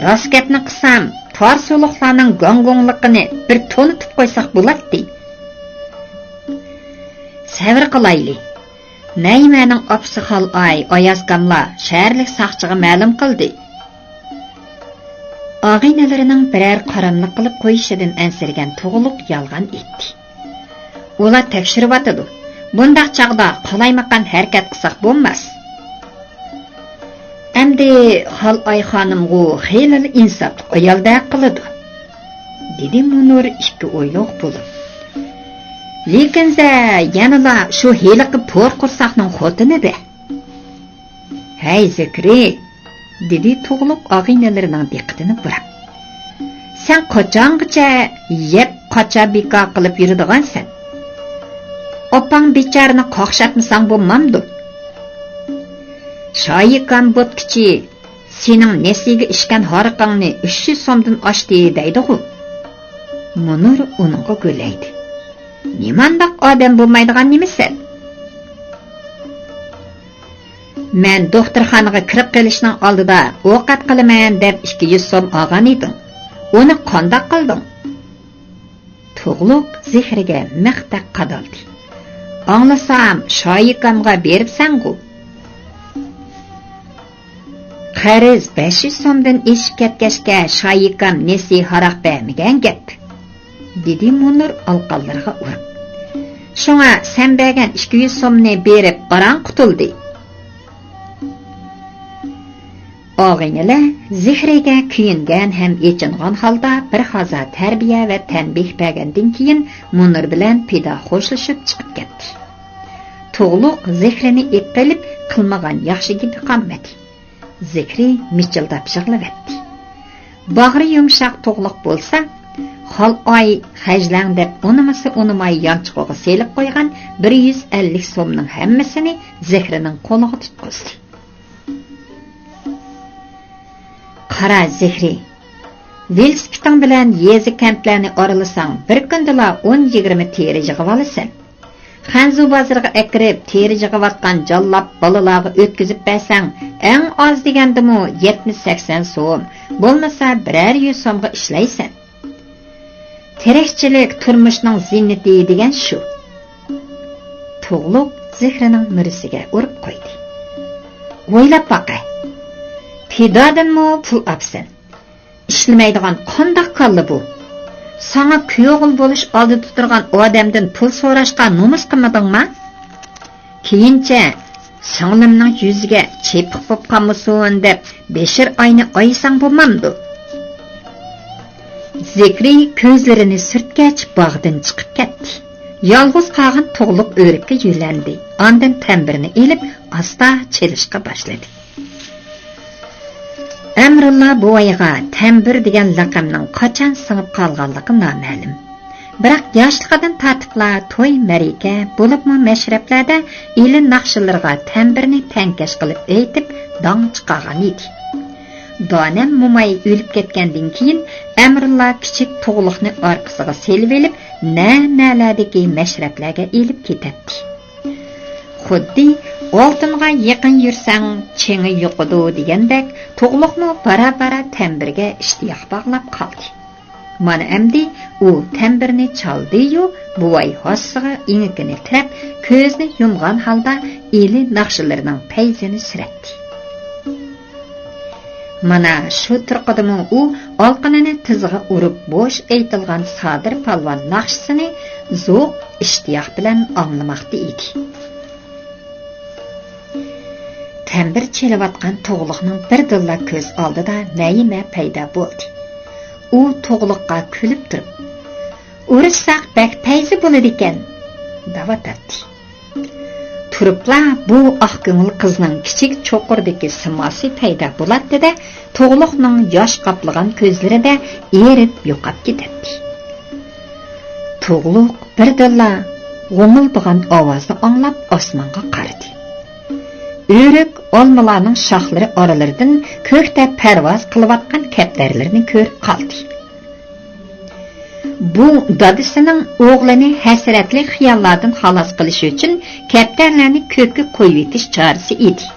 «راست گەپنى قىلسام، تارسۇلۇقلارنىڭ گاڭگۇڭلۇقىنى بىر تونۇتۇپ قويساق بولاتتى.» «سەۋر قىلايلى. نەيمەنىڭ ئاپىسى خالئاي ئاياز كاملا شەھەرلىك ساقچىغا مەلۇم قىلدى.» ئاغىنىلىرىنىڭ بىرەر قاراملىق قىلىپ قويۇشىدىن ئەنسىرىگەن تۇغلۇق يالغان ئېيتتى. «ئۇلار تەكشۈرۈۋاتىدۇ. بۇنداق چاغدا قالايمىقان ھەرىكەت قىلساق بولماس.» «ئەمدى خالئاي خانىمغۇ خېلىلا ئىنساپلىق ئايالدەك قىلىدۇ»، دېدى مۇنۇر ئىككى ئويلۇق بولۇپ. لېكىن سەن يەنىلا شۇ ھېلىقى پور قورساقنىڭ خوتۇنى-دە. ھەي، زىكرى! دېدى تۇغلۇق ئاغىنىلىرىنىڭ دىققىتىنى بۇراپ. سەن قاچانغىچە يەپ قاچا بىكار قىلىپ يۈرىدىغانسەن؟ ئاپاڭ بىچارىنى قاقشاتمىساڭ بولمامدۇ؟ شايىكام بوتكىچى، سېنىڭ نېسىگە ئىچكەن ھارىقىڭنى ئۈچ يۈز سومدىن ئاشتى دەيدىغۇ؟ مۇنىر ئۇنىڭغا گۈلەيدى. نېمانداق ئادەم بولمايدىغان نېمىسەن؟ مەن دوختۇرخانىغا كىرىپ قېلىشنىڭ ئالدىدا ئوقەت قىلىمەن دەپ ئىككى يۈز سوم ئالغان ئىدىڭ. ئۇنى قانداق قىلدىڭ؟ تۇغلۇق زىخرىگە مىختەك قادالدى. ئاڭلىسام، شايىكامغا بېرىپسەنغۇ؟ قەرز بەش يۈز سومدىن ئېشىپ كەتكەچكە، شايىكام نېسى ھاراق بەرمىگەن گەپ، دېدى مۇنىر ئالقانلىرىغا ئۇرۇپ. شۇڭا سەن بەرگەن ئىككى يۈز سومنى بېرىپ ئاراڭ قۇتۇلدى. ئاغىنىلەر زىخرىگە كۆيۈنگەن ھەم ئېچىنغان ھالدا بىر ھازا تەربىيە ۋە تەنبىھ بەرگەندىن كېيىن، مۇنىر بىلەن پىدا خوشلىشىپ چىقىپ كەتتى. تۇغلۇق زىخرىنى ئېتىۋېلىپ، قىلمىغان ياخشى گېپى قالمىدى. زىكرى مىچىلداپ يىغلىۋەتتى. باغرى يۇمشاق تۇغلۇق بولسا، خالئاي، خەجلەڭ دەپ ئۇنىمىسا ئۇنىماي يانچۇقىغا سېلىپ قويغان بىر يۈز ئەللىك سومنىڭ ھەممىسىنى زىكرىنىڭ قولىغا تۇتقۇزدى. قارا زىكرى، ۋېلىسىپىتىڭ بىلەن يېزا كەنتلەرنى ئارىلىساڭ، بىر كۈندىلا ئون يىگىرمە تېرە يىغىۋالىسەن. خەنزۇ بازىرىغا ئەكىرىپ، تېرە يىغىۋاتقان جانلاپ بالىلارغا ئۆتكۈزۈپ بەرسەڭ، ئەڭ ئاز دېگەندىمۇ يەتمىش سەكسەن سوم، بولمىسا بىرەر يۈز سومغا ئىشلەيسەن. تىرىكچىلىك تۇرمۇشنىڭ زىننىتى دېگەن شۇ. تۇغلۇق زىكرىنىڭ مۈرىسىگە ئۇرۇپ قويدى. ئويلاپ باقە، پىدادىنمۇ پۇل ئاپسەن. ئىشلىمەيدىغان قانداق كاللا بۇ؟ ساڭا كۈيئوغۇل بولۇش ئالدىدا تۇرغان ئادەمدىن پۇل سوراشقا نومۇس قىلمىدىڭما؟ كېيىنچە سىڭلىمنىڭ يۈزىگە چېپىق بولۇپ قالمىسۇن دەپ بېشىر ئاينى ئايىساڭ بولمامدۇ؟ زىكرى كۆزلىرىنى سۈرتكەچ باغدىن چىقىپ كەتتى. يالغۇز قالغان تۇغلۇق ئۆرۈككە يۆلەندى. ئاندىن تەمبىرنى ئېلىپ ئاستا چېلىشقا باشلىدى. ئەمرۇللا بوۋايغا تەمبىر دېگەن لەقەمنىڭ قاچان سىڭىپ قالغانلىقى نامەلۇم. بىراق ياشلىقىدىن تارتىپلا توي، مەرىكە، بولۇپمۇ مەشرەپلەردە ئىلى ناخشىلىرىغا تەمبىرنى تەڭكەش قىلىپ ئېيتىپ داڭ چىقارغان ئىدى. دانەم موماي ئۆلۈپ كەتكەندىن كېيىن، ئەمرۇللا كىچىك تۇغلۇقنى ئارقىسىغا سېلىۋېلىپ، نە-نەلەردىكى مەشرەپلەرگە ئېلىپ كېتەتتى. خۇددى «ئالتۇنغا يېقىن يۈرسەڭ، چېڭى يۇقىدۇ» دېگەندەك، تۇغلۇقمۇ بارا-بارا تەمبىرگە ئىشتىياق باغلاپ قالدى. مانا ئەمدى ئۇ تەمبىرنى چالدى-يۇ، بوۋاي ھاسىسىغا ئېڭىكىنى تىرەپ، كۆزىنى يۇمغان ھالدا ئىلى ناخشىلىرىنىڭ پەيزىنى سۈرەتتى. مانا شۇ تۇرقىدىمۇ ئۇ ئالىقىنىنى تىزىغا ئۇرۇپ بوش ئېيتىلغان سادىر پالۋان ناخشىسىنى زوق ئىشتىياق بىلەن ئاڭلىماقتا ئىدى. تەمبىر چېلىۋاتقان تۇغلۇقنىڭ بىردىنلا كۆز ئالدىدا نەيىمە پەيدا بولدى. ئۇ تۇغلۇققا كۈلۈپ تۇرۇپ، «ئۇرۇشساق بەك پەيزى بولىدىكەن» دەۋاتاتتى. تۇرۇپلا بۇ ئاق كۆڭۈل قىزنىڭ كىچىك چوقۇردىكى سىماسى پەيدا بولاتتى-دە، تۇغلۇقنىڭ ياش قاپلىغان كۆزلىرىدە ئېرىپ يوقاپ كېتەتتى. تۇغلۇق بىردىنلا غۇمۇلدىغان ئاۋازنى ئاڭلاپ ئاسمانغا قارىدى. ئۆرۈك ئالمىلارنىڭ شاخلىرى ئارىلىرىدىن كۆكتە پەرۋاز قىلىۋاتقان كەپتەرلىرىنى كۆرۈپ قالدى. بۇ دادىسىنىڭ ئوغلىنى ھەسرەتلىك خىياللاردىن خالاس قىلىش ئۈچۈن كەپتەرلەرنى كۆككە قويۇۋېتىش چارىسى ئىدى.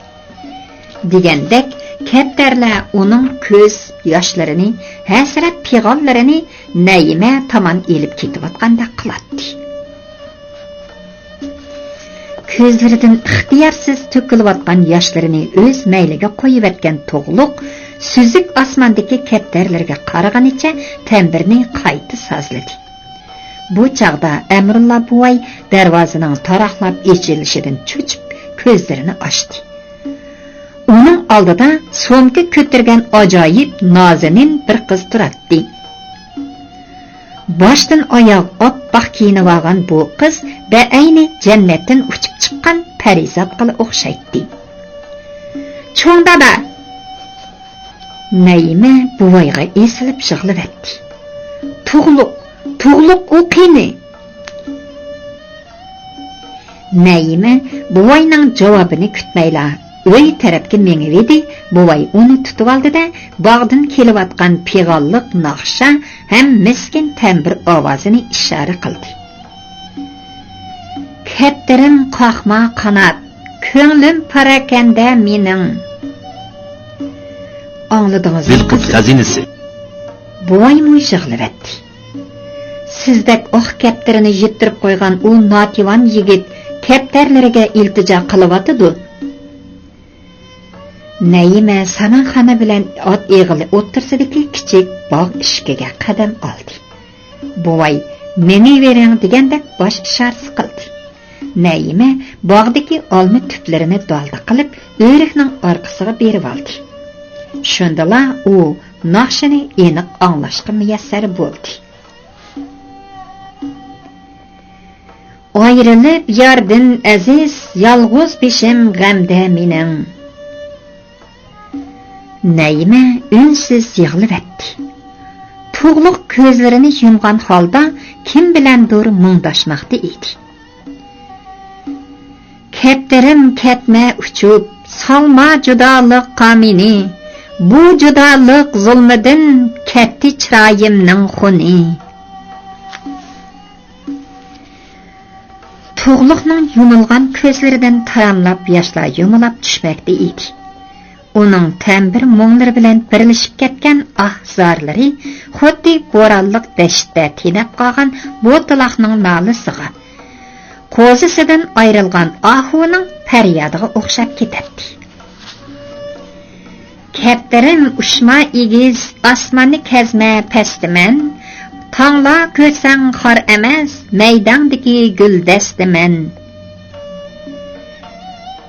دېگەندەك، كەپتەرلەر ئۇنىڭ كۆز ياشلىرىنى، ھەسرەت پىغانلىرىنى نەيىمە تامان ئېلىپ كېتىۋاتقاندەك قىلاتتى. كۆزلىرىدىن ئىختىيارسىز تۆكۈلۈۋاتقان ياشلىرىنى ئۆز مەيلىگە قويۇۋەتكەن تۇغلۇق سۈزۈك ئاسماندىكى كەپتەرلەرگە قارىغىنىچە تەمبىرنى قايتا سازلىدى. بۇ چاغدا ئەمرۇللا بوۋاي دەرۋازىنىڭ تاراقلاپ ئېچىلىشىدىن چۆچۈپ، كۆزلىرىنى ئاچتى. ئۇنىڭ ئالدىدا سومكا كۆتۈرگەن ئاجايىپ نازىنىن بىر قىز تۇراتتى. باشتىن ئاياغ ئاپئاق كىيىنىۋالغان بۇ قىز بەئەينى جەننەتتىن ئۇچۇپ چىققان پەرىزاتقىلا ئوخشايتتى. «چوڭ دادا!» نەيىمە بوۋايغا ئېسىلىپ يىغلىۋەتتى. «تۇغلۇق، تۇغلۇق ئۇ قېنى؟» نەيىمە بوۋاينىڭ جاۋابىنى كۈتمەيلا، ئۆي تەرەپكە مېڭىۋىدى. بوۋاي ئۇنى تۇتۇۋالدى-دە، باغدىن كېلىۋاتقان پىغانلىق ناخشا ھەم مىسكىن تەمبۇر ئاۋازىنى ئىشارە قىلدى. «كەپتىرىم قاقما قانات، كۆڭلۈم پاراكەندە مېنىڭ.» ئاڭلىدىڭىزمۇ، مىلكۇت قىز؟ خەزىنىسى. بوۋايمۇ يىغلىۋەتتى. سىزدەك ئاق كەپتىرىنى يىتتۈرۈپ قويغان ئۇ ناتىۋان يىگىت كەپتەرلىرىگە ئىلتىجا قىلىۋاتىدۇ. نەيىمە سامانخانا بىلەن ئات ئېغىلى ئوتتۇرىسىدىكى كىچىك باغ ئىشىكىگە قەدەم ئالدى. بوۋاي «مېڭىۋېرىڭ» دېگەندەك باش ئىشارىسى قىلدى. نەيىمە باغدىكى ئالما تۈپلىرىنى دالدا قىلىپ، ئۆرۈكنىڭ ئارقىسىغا بېرىۋالدى. شۇندىلا ئۇ ناخشىنى ئېنىق ئاڭلاشقا مۇيەسسەر بولدى. ئايرىلىپ ياردىن ئەزىز، يالغۇز بېشىم غەمدە مېنىڭ. نەيىمە ئۈنسىز يىغلىۋەتتى. تۇغلۇق كۆزلىرىنى يۇمغان ھالدا كىم بىلەندۇر مۇڭداشماقتا ئىدى. كەپتىرىم كەتمە ئۇچۇپ، سالما جۇدالىققا مېنى، بۇ جۇدالىق زۇلمىدىن كەتتى چىرايىمنىڭ خۇنى. تۇغلۇقنىڭ يۇمۇلغان كۆزلىرىدىن تاراملاپ ياشلار يۇمۇلاپ چۈشمەكتە ئىدى. ئۇنىڭ تەمبۇر مۇڭلىرى بىلەن بىرلىشىپ كەتكەن ئاھ-زارلىرى خۇددى بورانلىق دەشتتە تېنەپ قالغان بوتىلاقنىڭ نالىسىغا، قوزىسىدىن ئايرىلغان ئاھۇنىڭ پەريادىغا ئوخشاپ كېتەتتى. كەپتىرىم ئۇچما ئېگىز، ئاسماننى كەزمە پەستىمەن، تاڭلا كۆرسەڭ خار ئەمەس، مەيداڭدىكى گۈلدەستىمەن.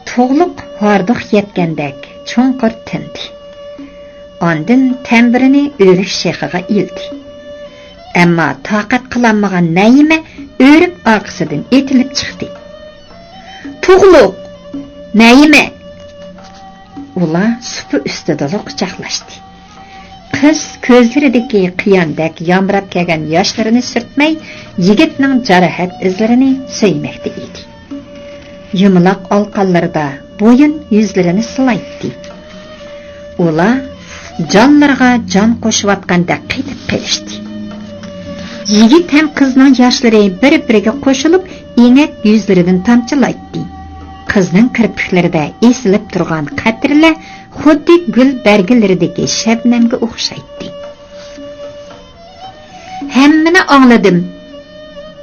تۇغلۇق ھاردۇق يەتكەندەك چوڭقۇر تىندى. ئاندىن تەمبۇرىنى ئۆرۈك شېخىغا ئىلدى. ئەمما تاقەت قىلالمىغان نەيىمە ئۆرۈك ئارقىسىدىن ئېتىلىپ چىقتى. «تۇغلۇق! نەيىمە!» ئۇلار سۇپا ئۈستىدىلا قۇچاقلاشتى. قىز كۆزلىرىدىكى قىياندەك يامراپ كەلگەن ياشلىرىنى سۈرتمەي، يىگىتنىڭ جاراھەت ئىزلىرىنى سۆيمەكتە ئىدى. يۇمىلاق ئالىقانلىرىدا بويۇن يۈزلىرىنى سىلايتتى. ئۇلار جانلىرىغا جان قوشۇۋاتقاندەك قېتىپ قېلىشتى. يىگىت ھەم قىزنىڭ ياشلىرى بىر-بىرىگە قوشۇلۇپ، ئېنەك يۈزلىرىدىن تامچىلايتتى. قىزنىڭ كىرپىكلىرىدە ئېسىلىپ تۇرغان قەترىلەر خۇددى گۈل بەرگىلىرىدىكى شەبنەمگە ئوخشايتتى. «ھەممىنى ئاڭلىدىم،»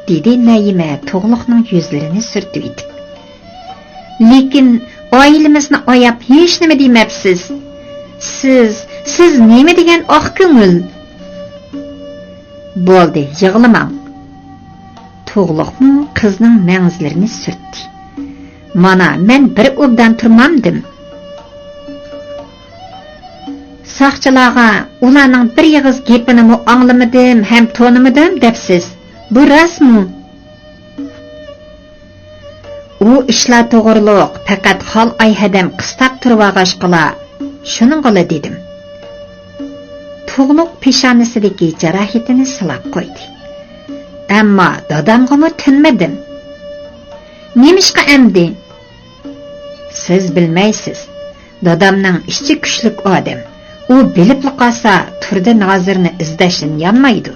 دېدى نەيىمە تۇغلۇقنىڭ يۈزلىرىنى سۈرتۈۋېتىپ. «لېكىن ئائىلىمىزنى ئاياپ ھېچنېمە دېمەپسىز. سىز، سىز نېمە دېگەن ئاق كۆڭۈل!» «بولدى، يىغلىماڭ.» تۇغلۇقمۇ قىزنىڭ مەڭزىلىرىنى سۈرتتى. «مانا، مەن بىر ئوبدان تۇرمامدىم. ساقچىلارغا ئۇلارنىڭ بىر ئېغىز گېپىنىمۇ ئاڭلىمىدىم ھەم تونۇمىدىم دەپسىز. بۇ راستمۇ؟» «ئۇ ئىشلار توغرۇلۇق پەقەت خال ئايھەدەم قىستاپ تۇرۇۋالغاچقىلا، شۇنىڭغىلا دېدىم.» تۇغلۇق پېشانىسىدىكى جاراھىتىنى سىلاپ قويدى. «ئەمما دادامغىمۇ تىنمىدىم.» «نېمىشقا ئەمدى؟» «سىز بىلمەيسىز. دادامنىڭ ئىچى كۈچلۈك ئادەم. ئۇ بىلىپلا قالسا، تۇردى نازىرنى ئىزدەشتىن يانمايدۇ.»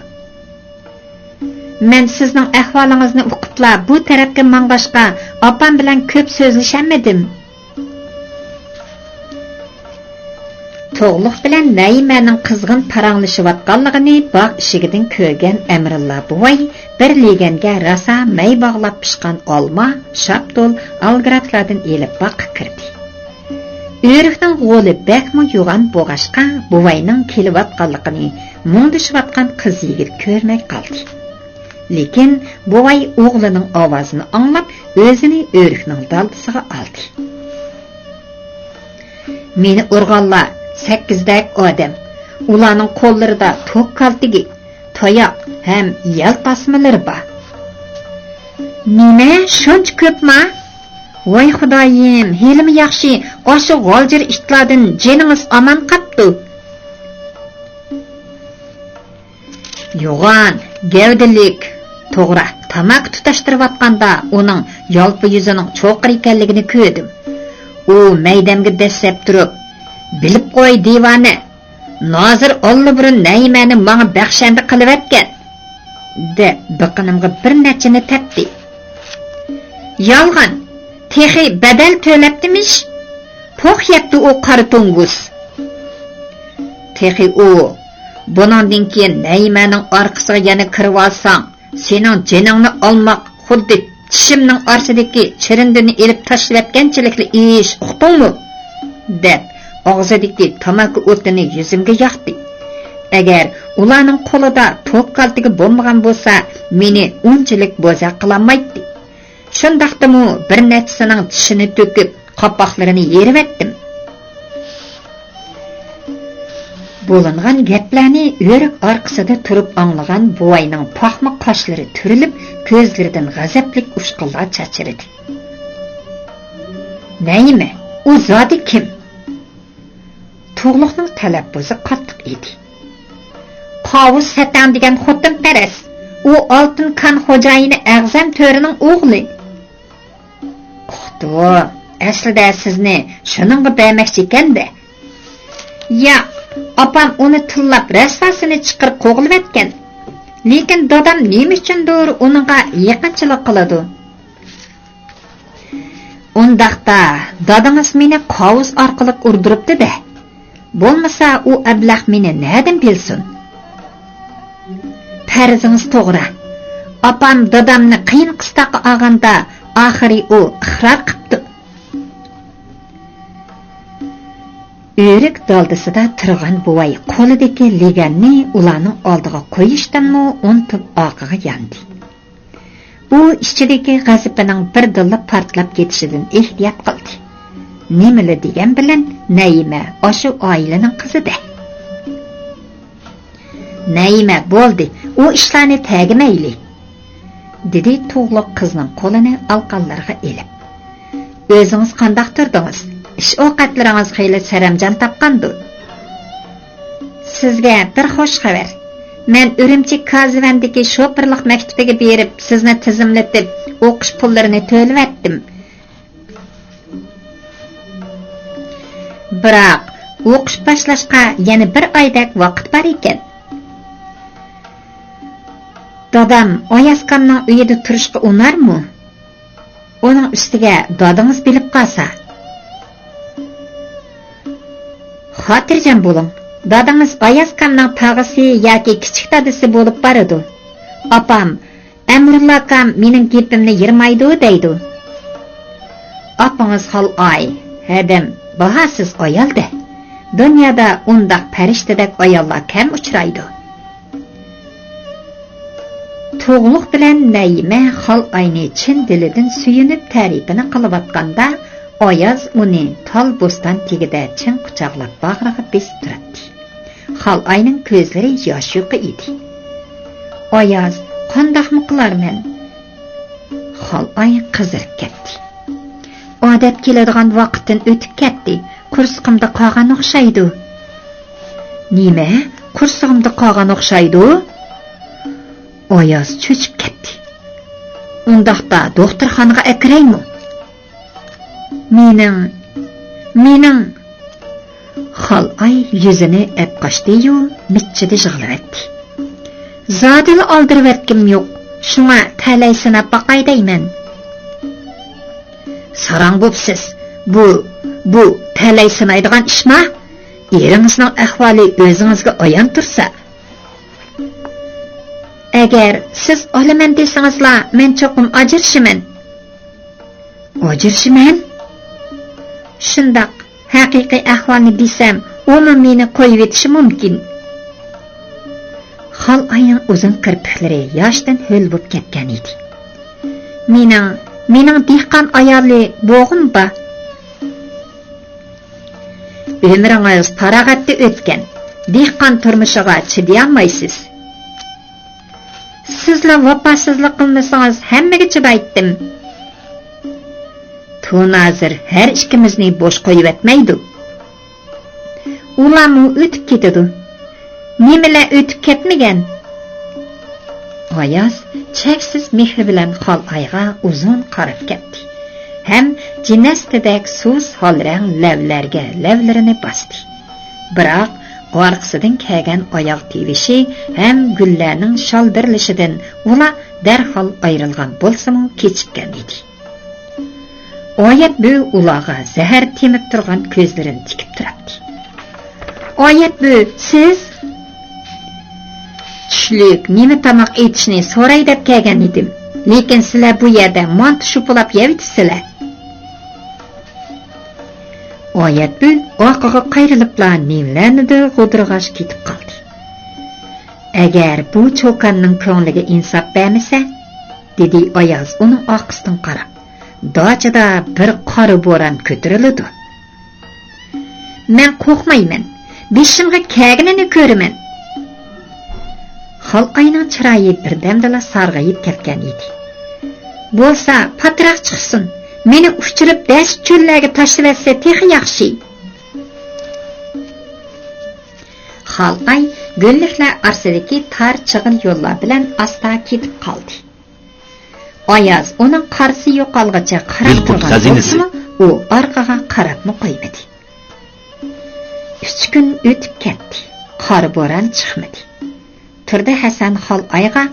«مەن سىزنىڭ ئەھۋالىڭىزنى ئۇقۇپلا بۇ تەرەپكە ماڭغاچقا، ئاپام بىلەن كۆپ سۆزلىشەلمىدىم.» تۇغلۇق بىلەن نەيىمەنىڭ قىزغىن پاراڭلىشىۋاتقانلىقىنى باغ ئىشىكىدىن كۆرگەن ئەمرىللا بوۋاي بىر لېگەنگە راسا مەي باغلاپ پىشقان ئالما، شاپتۇل، ئالگىراتلاردىن ئېلىپ باغقا كىردى. ئۆرۈكنىڭ غولى بەكمۇ يوغان بولغاچقا، بوۋاينىڭ كېلىۋاتقانلىقىنى مۇڭدىشىۋاتقان قىز يىگىت كۆرمەي قالدى. لېكىن بوۋاي ئوغلىنىڭ ئاۋازىنى ئاڭلاپ، ئۆزىنى ئۆرۈكنىڭ دالدىسىغا ئالدى. «مېنى ئۇرغانلار سەككىزدەك ئادەم. ئۇلارنىڭ قوللىرىدا توك كالتىكى، تاياق ھەم يەل تاسمىلىرى بار. نېمە، شۇنچە كۆپما؟ ۋاي خۇدايىم، ھېلىمۇ ياخشى، ئاشۇ غالجىر ئىتلاردىن جېنىڭىز ئامان قاپتۇ. يوغان گەۋدىلىك، توغرا، تاماكا تۇتاشتۇرۇۋاتقاندا ئۇنىڭ يالپۇ يۈزىنىڭ چوقۇر ئىكەنلىكىنى كۆردۈم. ئۇ مەيدەمگە دەسسەپ تۇرۇپ، بىلىپ قوي، دىۋانە، نازىر ئاللىبۇرۇن نەيىمەنى ماڭا بەخشەندە قىلىۋەتكەن، دەپ بېقىنىمغا بىر نەچچىنى تەپتى. يالغان، تېخى بەدەل تۆلەپتىمىش، پوخ يەپتۇ ئۇ قارا توڭگۇز. تېخى ئۇ، بۇنىڭدىن كېيىن نەيىمەنىڭ ئارقىسىغا يەنە كىرىۋالساڭ، سېنىڭ جېنىڭنى ئالماق خۇددى چىشىمنىڭ ئارىسىدىكى چىرىندىنى ئېلىپ تاشلىۋەتكەنچىلىكلا ئىش، ئۇقتۇڭمۇ؟ دەپ، ئاغزىدىكى تاماكا ئوتىنى يۈزۈمگە ياقتى. ئەگەر ئۇلارنىڭ قولىدا توك كالتىكى بولمىغان بولسا، مېنى ئۇنچىلىك بوزەك قىلالمايتتى. شۇنداقتىمۇ بىر نەچچىسىنىڭ چىشىنى تۆكۈپ، قاپاقلىرىنى يېرىۋەتتىم. بولۇنغان گەپلەرنى ئۆرۈك ئارقىسىدا تۇرۇپ ئاڭلىغان بوۋاينىڭ پاخما قاشلىرى تۈرۈلۈپ، كۆزلىرىدىن غەزەپلىك ئۇچقۇنلار چاچرىدى. نەيىمە، ئۇ زادى كىم؟ تۇغلۇقنىڭ تەلەپپۇزى قاتتىق ئىدى. قاۋۇس سەتەڭ دېگەن خوتۇنپەرەس. ئۇ ئالتۇن كان خوجايىنى ئەغزەم تۆرىنىڭ ئوغلى. ئۇقتۇ، ئەسلىدە سىزنى شۇنىڭغا بەرمەكچى ئىكەن-دە. ياق، ئاپام ئۇنى تىللاپ رەسۋاسىنى چىقىرىپ قوغلىۋەتكەن. لېكىن دادام نېمە ئۈچۈندۇر ئۇنىڭغا يېقىنچىلىق قىلىدۇ. ئۇنداقتا، دادىڭىز مېنى قاۋۇس ئارقىلىق ئۇردۇرۇپتۇ-دە. بولمىسا، ئۇ ئەبلەخ مېنى نەدىن بىلسۇن؟ پەرىزىڭىز توغرا. ئاپام دادامنى قىيىن قىستاققا ئالغاندا، ئاخىرى ئۇ ئىقرار قىپتۇ. ئۆرۈك دالدىسىدا تۇرغان بوۋاي قولىدىكى لېگەننى ئۇلارنىڭ ئالدىغا قويۇشتىنمۇ ئۇنتۇپ ئارقىغا ياندى. ئۇ ئىچىدىكى غەزىپىنىڭ بىردىنلا پارتلاپ كېتىشىدىن ئېھتىيات قىلدى. نېمىلا دېگەن بىلەن نەيىمە ئاشۇ ئائىلىنىڭ قىزى-دە. نەيىمە، بولدى، ئۇ ئىشلارنى تەگمەيلى، دېدى تۇغلۇق قىزنىڭ قولىنى ئالىقانلىرىغا ئېلىپ. ئۆزىڭىز قانداق تۇردىڭىز؟ ئىش ئوقەتلىرىڭىز خېلى سەرەمجان تاپقاندۇ؟ سىزگە بىر خوش خەۋەر. مەن ئۈرۈمچى كازىۋەندىكى شوپۇرلۇق مەكتىپىگە بېرىپ، سىزنى تىزىملىتىپ، ئوقۇش پۇللىرىنى تۆلىۋەتتىم. بىراق، ئوقۇش باشلاشقا يەنە بىر ئايدەك ۋاقىت بار ئىكەن. دادام ئايازكامنىڭ ئۆيىدە تۇرۇشقا ئۇنارمۇ؟ ئۇنىڭ ئۈستىگە دادىڭىز بىلىپ قالسا. خاتىرجەم بولۇڭ، دادىڭىز ئايازكامنىڭ تاغىسى ياكى كىچىك دادىسى بولۇپ بارىدۇ. ئاپام، ئەمرۇللا ئاكام مېنىڭ گېپىمنى يىرمايدۇ دەيدۇ. ئاپىڭىز خالئاي، ھەدەم، باھاسىز ئايال-دە. دۇنيادا ئۇنداق پەرىشتىدەك ئاياللار كەم ئۇچرايدۇ. تۇغلۇق بىلەن نەيىمە خالئاينى چىن دىلىدىن سۆيۈنۈپ تەرىپىنى قىلىۋاتقاندا، ئاياز ئۇنى تال بوستان تېگىدە چىڭ قۇچاقلاپ باغرىغا بېسىپ تۇراتتى. خالئاينىڭ كۆزلىرى ياش يۇقى ئىدى. ئاياز، قانداقمۇ قىلارمەن؟ خالئاي قىزىرىپ كەتتى. ئادەت كېلىدىغان ۋاقىتتىن ئۆتۈپ كەتتى. قورسىقىمدا قالغان ئوخشايدۇ. نېمە؟ قورسىقىمدا قالغان ئوخشايدۇ؟ ئاياز چۆچۈپ كەتتى. ئۇنداقتا دوختۇرخانىغا ئەكىرەيمۇ؟ مېنىڭ، مېنىڭ. خالئاي يۈزىنى ئەپقاچتى-يۇ، مىچچىدە يىغلىۋەتتى. زادىلا ئالدىرىۋەتكۈم يوق، شۇڭا تەلەي سىناپ باقاي دەيمەن. ساراڭ بوپسىز، بۇ، بۇ تەلەي سىنايدىغان ئىشما؟ ئېرىڭىزنىڭ ئەھۋالى ئۆزىڭىزگە ئايان تۇرسا. ئەگەر سىز ئالىمەن دېسىڭىزلا، مەن چوقۇم ئاجرىشىمەن. ئاجرىشىمەن؟ شۇنداق، ھەقىقىي ئەھۋالنى دېسەم، ئۇمۇ مېنى قويۇۋېتىشى مۇمكىن. خالئاينىڭ ئۇزۇن كىرپىكلىرى ياشتىن ھۆل بولۇپ كەتكەن ئىدى. مېنىڭ، مېنىڭ دېھقان ئايالى بوغۇم بار. ئۆمرىڭىز پاراغەتتە ئۆتكەن، دېھقان تۇرمۇشىغا چىدىيالمايسىز. سىز ۋاپاسىزلىق قىلمىسىڭىز، ھەممىگە چىدايتتىم. تۇنازىر ھەر ئىككىمىزنى بوش قويۇۋەتمەيدۇ. ئۇلارمۇ ئۆتۈپ كېتىدۇ. نېمىلەر ئۆتۈپ كەتمىگەن؟ ئاياز چەكسىز مېھرى بىلەن خالئايغا ئۇزۇن قاراپ كەتتى ھەم جىنەستىدەك سۇس ھالرەڭ لەۋلەرگە لەۋلىرىنى باستى. بىراق ئارقىسىدىن كەلگەن ئاياغ تىۋىشى ھەم گۈللەرنىڭ شالدىرلىشىدىن ئۇلار دەرھال ئايرىلغان بولسىمۇ كېچىككەن ئىدى. ئايەت بۈۋى ئۇلارغا زەھەر تېمىپ تۇرغان كۆزلىرىنى تىكىپ تۇراتتى. ئايەت بۈۋى، سىز؟ چۈشلۈك نېمە تاماق ئېتىشنى سوراي دەپ كەلگەن ئىدىم. لېكىن سىلەر بۇ يەردە مانتا شوپۇلاپ يەۋېتىپسىلەر. ئايەت بۈۋى ئارقىغا قايرىلىپلا نېمىلەرنىدۇر غودۇرغاش كېتىپ قالدى. ئەگەر بۇ چوكاننىڭ كۆڭلىگە ئىنساپ بەرمىسە، دېدى ئاياز ئۇنىڭ ئارقىسىدىن قاراپ، داچىدا بىر قارا بوران كۆتۈرۈلىدۇ. مەن قورقمايمەن، بېشىمغا كەلگىنىنى كۆرىمەن. خالئاينىڭ چىرايى بىردەمدىلا سارغىيىپ كەتكەن ئىدى. بولسا پاتراق چىقسۇن، مېنى ئۇچۇرۇپ دەشت چۆللەرگە تاشلىۋەتسە تېخى ياخشى. خالئاي گۈللۈكلەر ئارىسىدىكى تار چىغىل يوللار بىلەن ئاستا كېتىپ قالدى. ئاياز ئۇنىڭ قارىسى يوقالغىچە قاراپ بىلقۇت تۇرغان خەزىنىسى. بولسىمۇ، ئۇ ئارقىغا قاراپمۇ قويمىدى. ئۈچ كۈن ئۆتۈپ كەتتى. قارا بوران چىقمىدى. تۇردى ھەسەن خالئايغا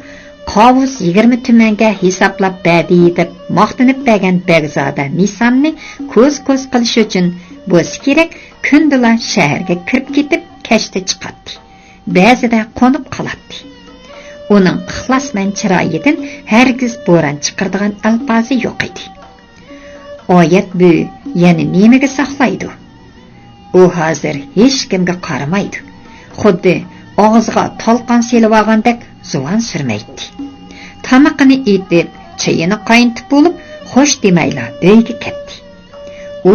قاۋۇز يىگىرمە تۈمەنگە ھېسابلاپ بەردى دەپ ماختىنىپ بەرگەن بەگزادە نىساننى كوز-كوز قىلىش ئۈچۈن بولسا كېرەك، كۈندىلا شەھەرگە كىرىپ كېتىپ، كەچتە چىقاتتى. بەزىدە قونۇپ قالاتتى. ئۇنىڭ ئىخلاسمەن چىرايىدىن ھەرگىز بوران چىقىرىدىغان ئەلپازى يوق ئىدى. ئايەت بۈۋى يەنە نېمىگە ساقلايدۇ؟ ئۇ ھازىر ھېچكىمگە قارىمايدۇ. خۇددى ئاغزىغا تالقان سېلىۋالغاندەك زۇۋان سۈرمەيتتى. تامىقىنى ئېتىپ، چېيىنى قاينىتىپ بولۇپ، خوش دېمەيلا ئۆيگە كەتتى. ئۇ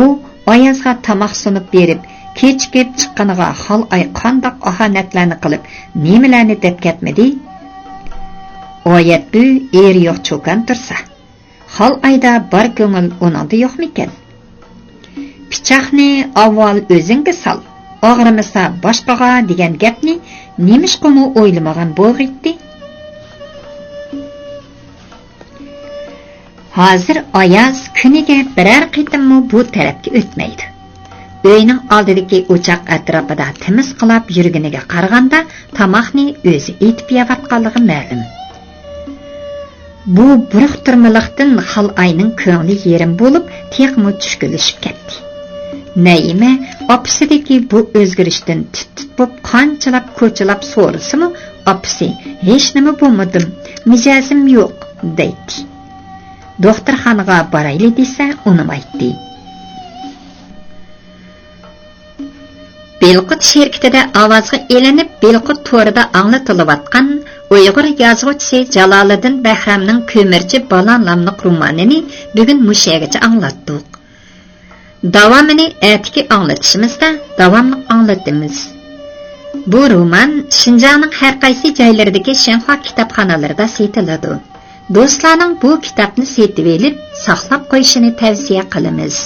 ئايازغا تاماق سۇنۇپ بېرىپ، كېچىكىپ چىققىنىغا خالئاي قانداق ئاھانەتلەرنى قىلىپ، نېمىلەرنى دەپ كەتمىدى؟ ئايەت بۈۋى ئېرى يوق چوكان تۇرسا، خالئايدا بار كۆڭۈل ئۇنىڭدا يوقمىكەن؟ پىچاقنى ئاۋۋال ئۆزۈڭگە سال، ئاغرىمىسا باشقىغا دېگەن گەپنى نېمىشقىمۇ ئويلىمىغان بولغىيتتى؟ ھازىر ئاياز كۈنىگە بىرەر قېتىممۇ بۇ تەرەپكە ئۆتمەيدۇ. ئۆينىڭ ئالدىدىكى ئوچاق ئەتراپىدا تىمىسقىلاپ يۈرگىنىگە قارىغاندا، تاماقنى ئۆزى ئېتىپ يەۋاتقانلىقى مەلۇم. بۇ بۇرۇقتۇرمىلىقتىن خالئاينىڭ كۆڭلى يېرىم بولۇپ، تېخىمۇ چۈشكۈنلىشىپ كەتتى. نەيىمە ئاپىسىدىكى بۇ ئۆزگىرىشتىن تىت-تىت بولۇپ، قانچىلاپ كوچىلاپ سورىسىمۇ، ئاپىسى «ھېچنېمە بولمىدىم، مىجەزىم يوق» دەيتتى. دوختۇرخانىغا بارايلى دېسە، ئۇنىمايتتى. بىلقۇت شىركىتىدە ئاۋازغا ئېلىنىپ، بىلقۇت تورىدا ئاڭلىتىلىۋاتقان ئۇيغۇر يازغۇچىسى جالالىدىن بەھرامنىڭ كۆمۈرچى بالان لاملىق رومانىنى بۈگۈن مۇشۇ يەرگىچە ئاڭلاتتۇق. داۋامىنى ئەتىكى ئاڭلىتىشىمىزدا داۋاملىق ئاڭلىتىمىز. بۇ رومان شىنجاڭنىڭ ھەر قايسى جايلىرىدىكى شىنخۇا كىتابخانىلىرىدا سېتىلىدۇ. دوستلارنىڭ بۇ كىتابنى سېتىۋېلىپ، ساقلاپ قويۇشىنى تەۋسىيە قىلىمىز.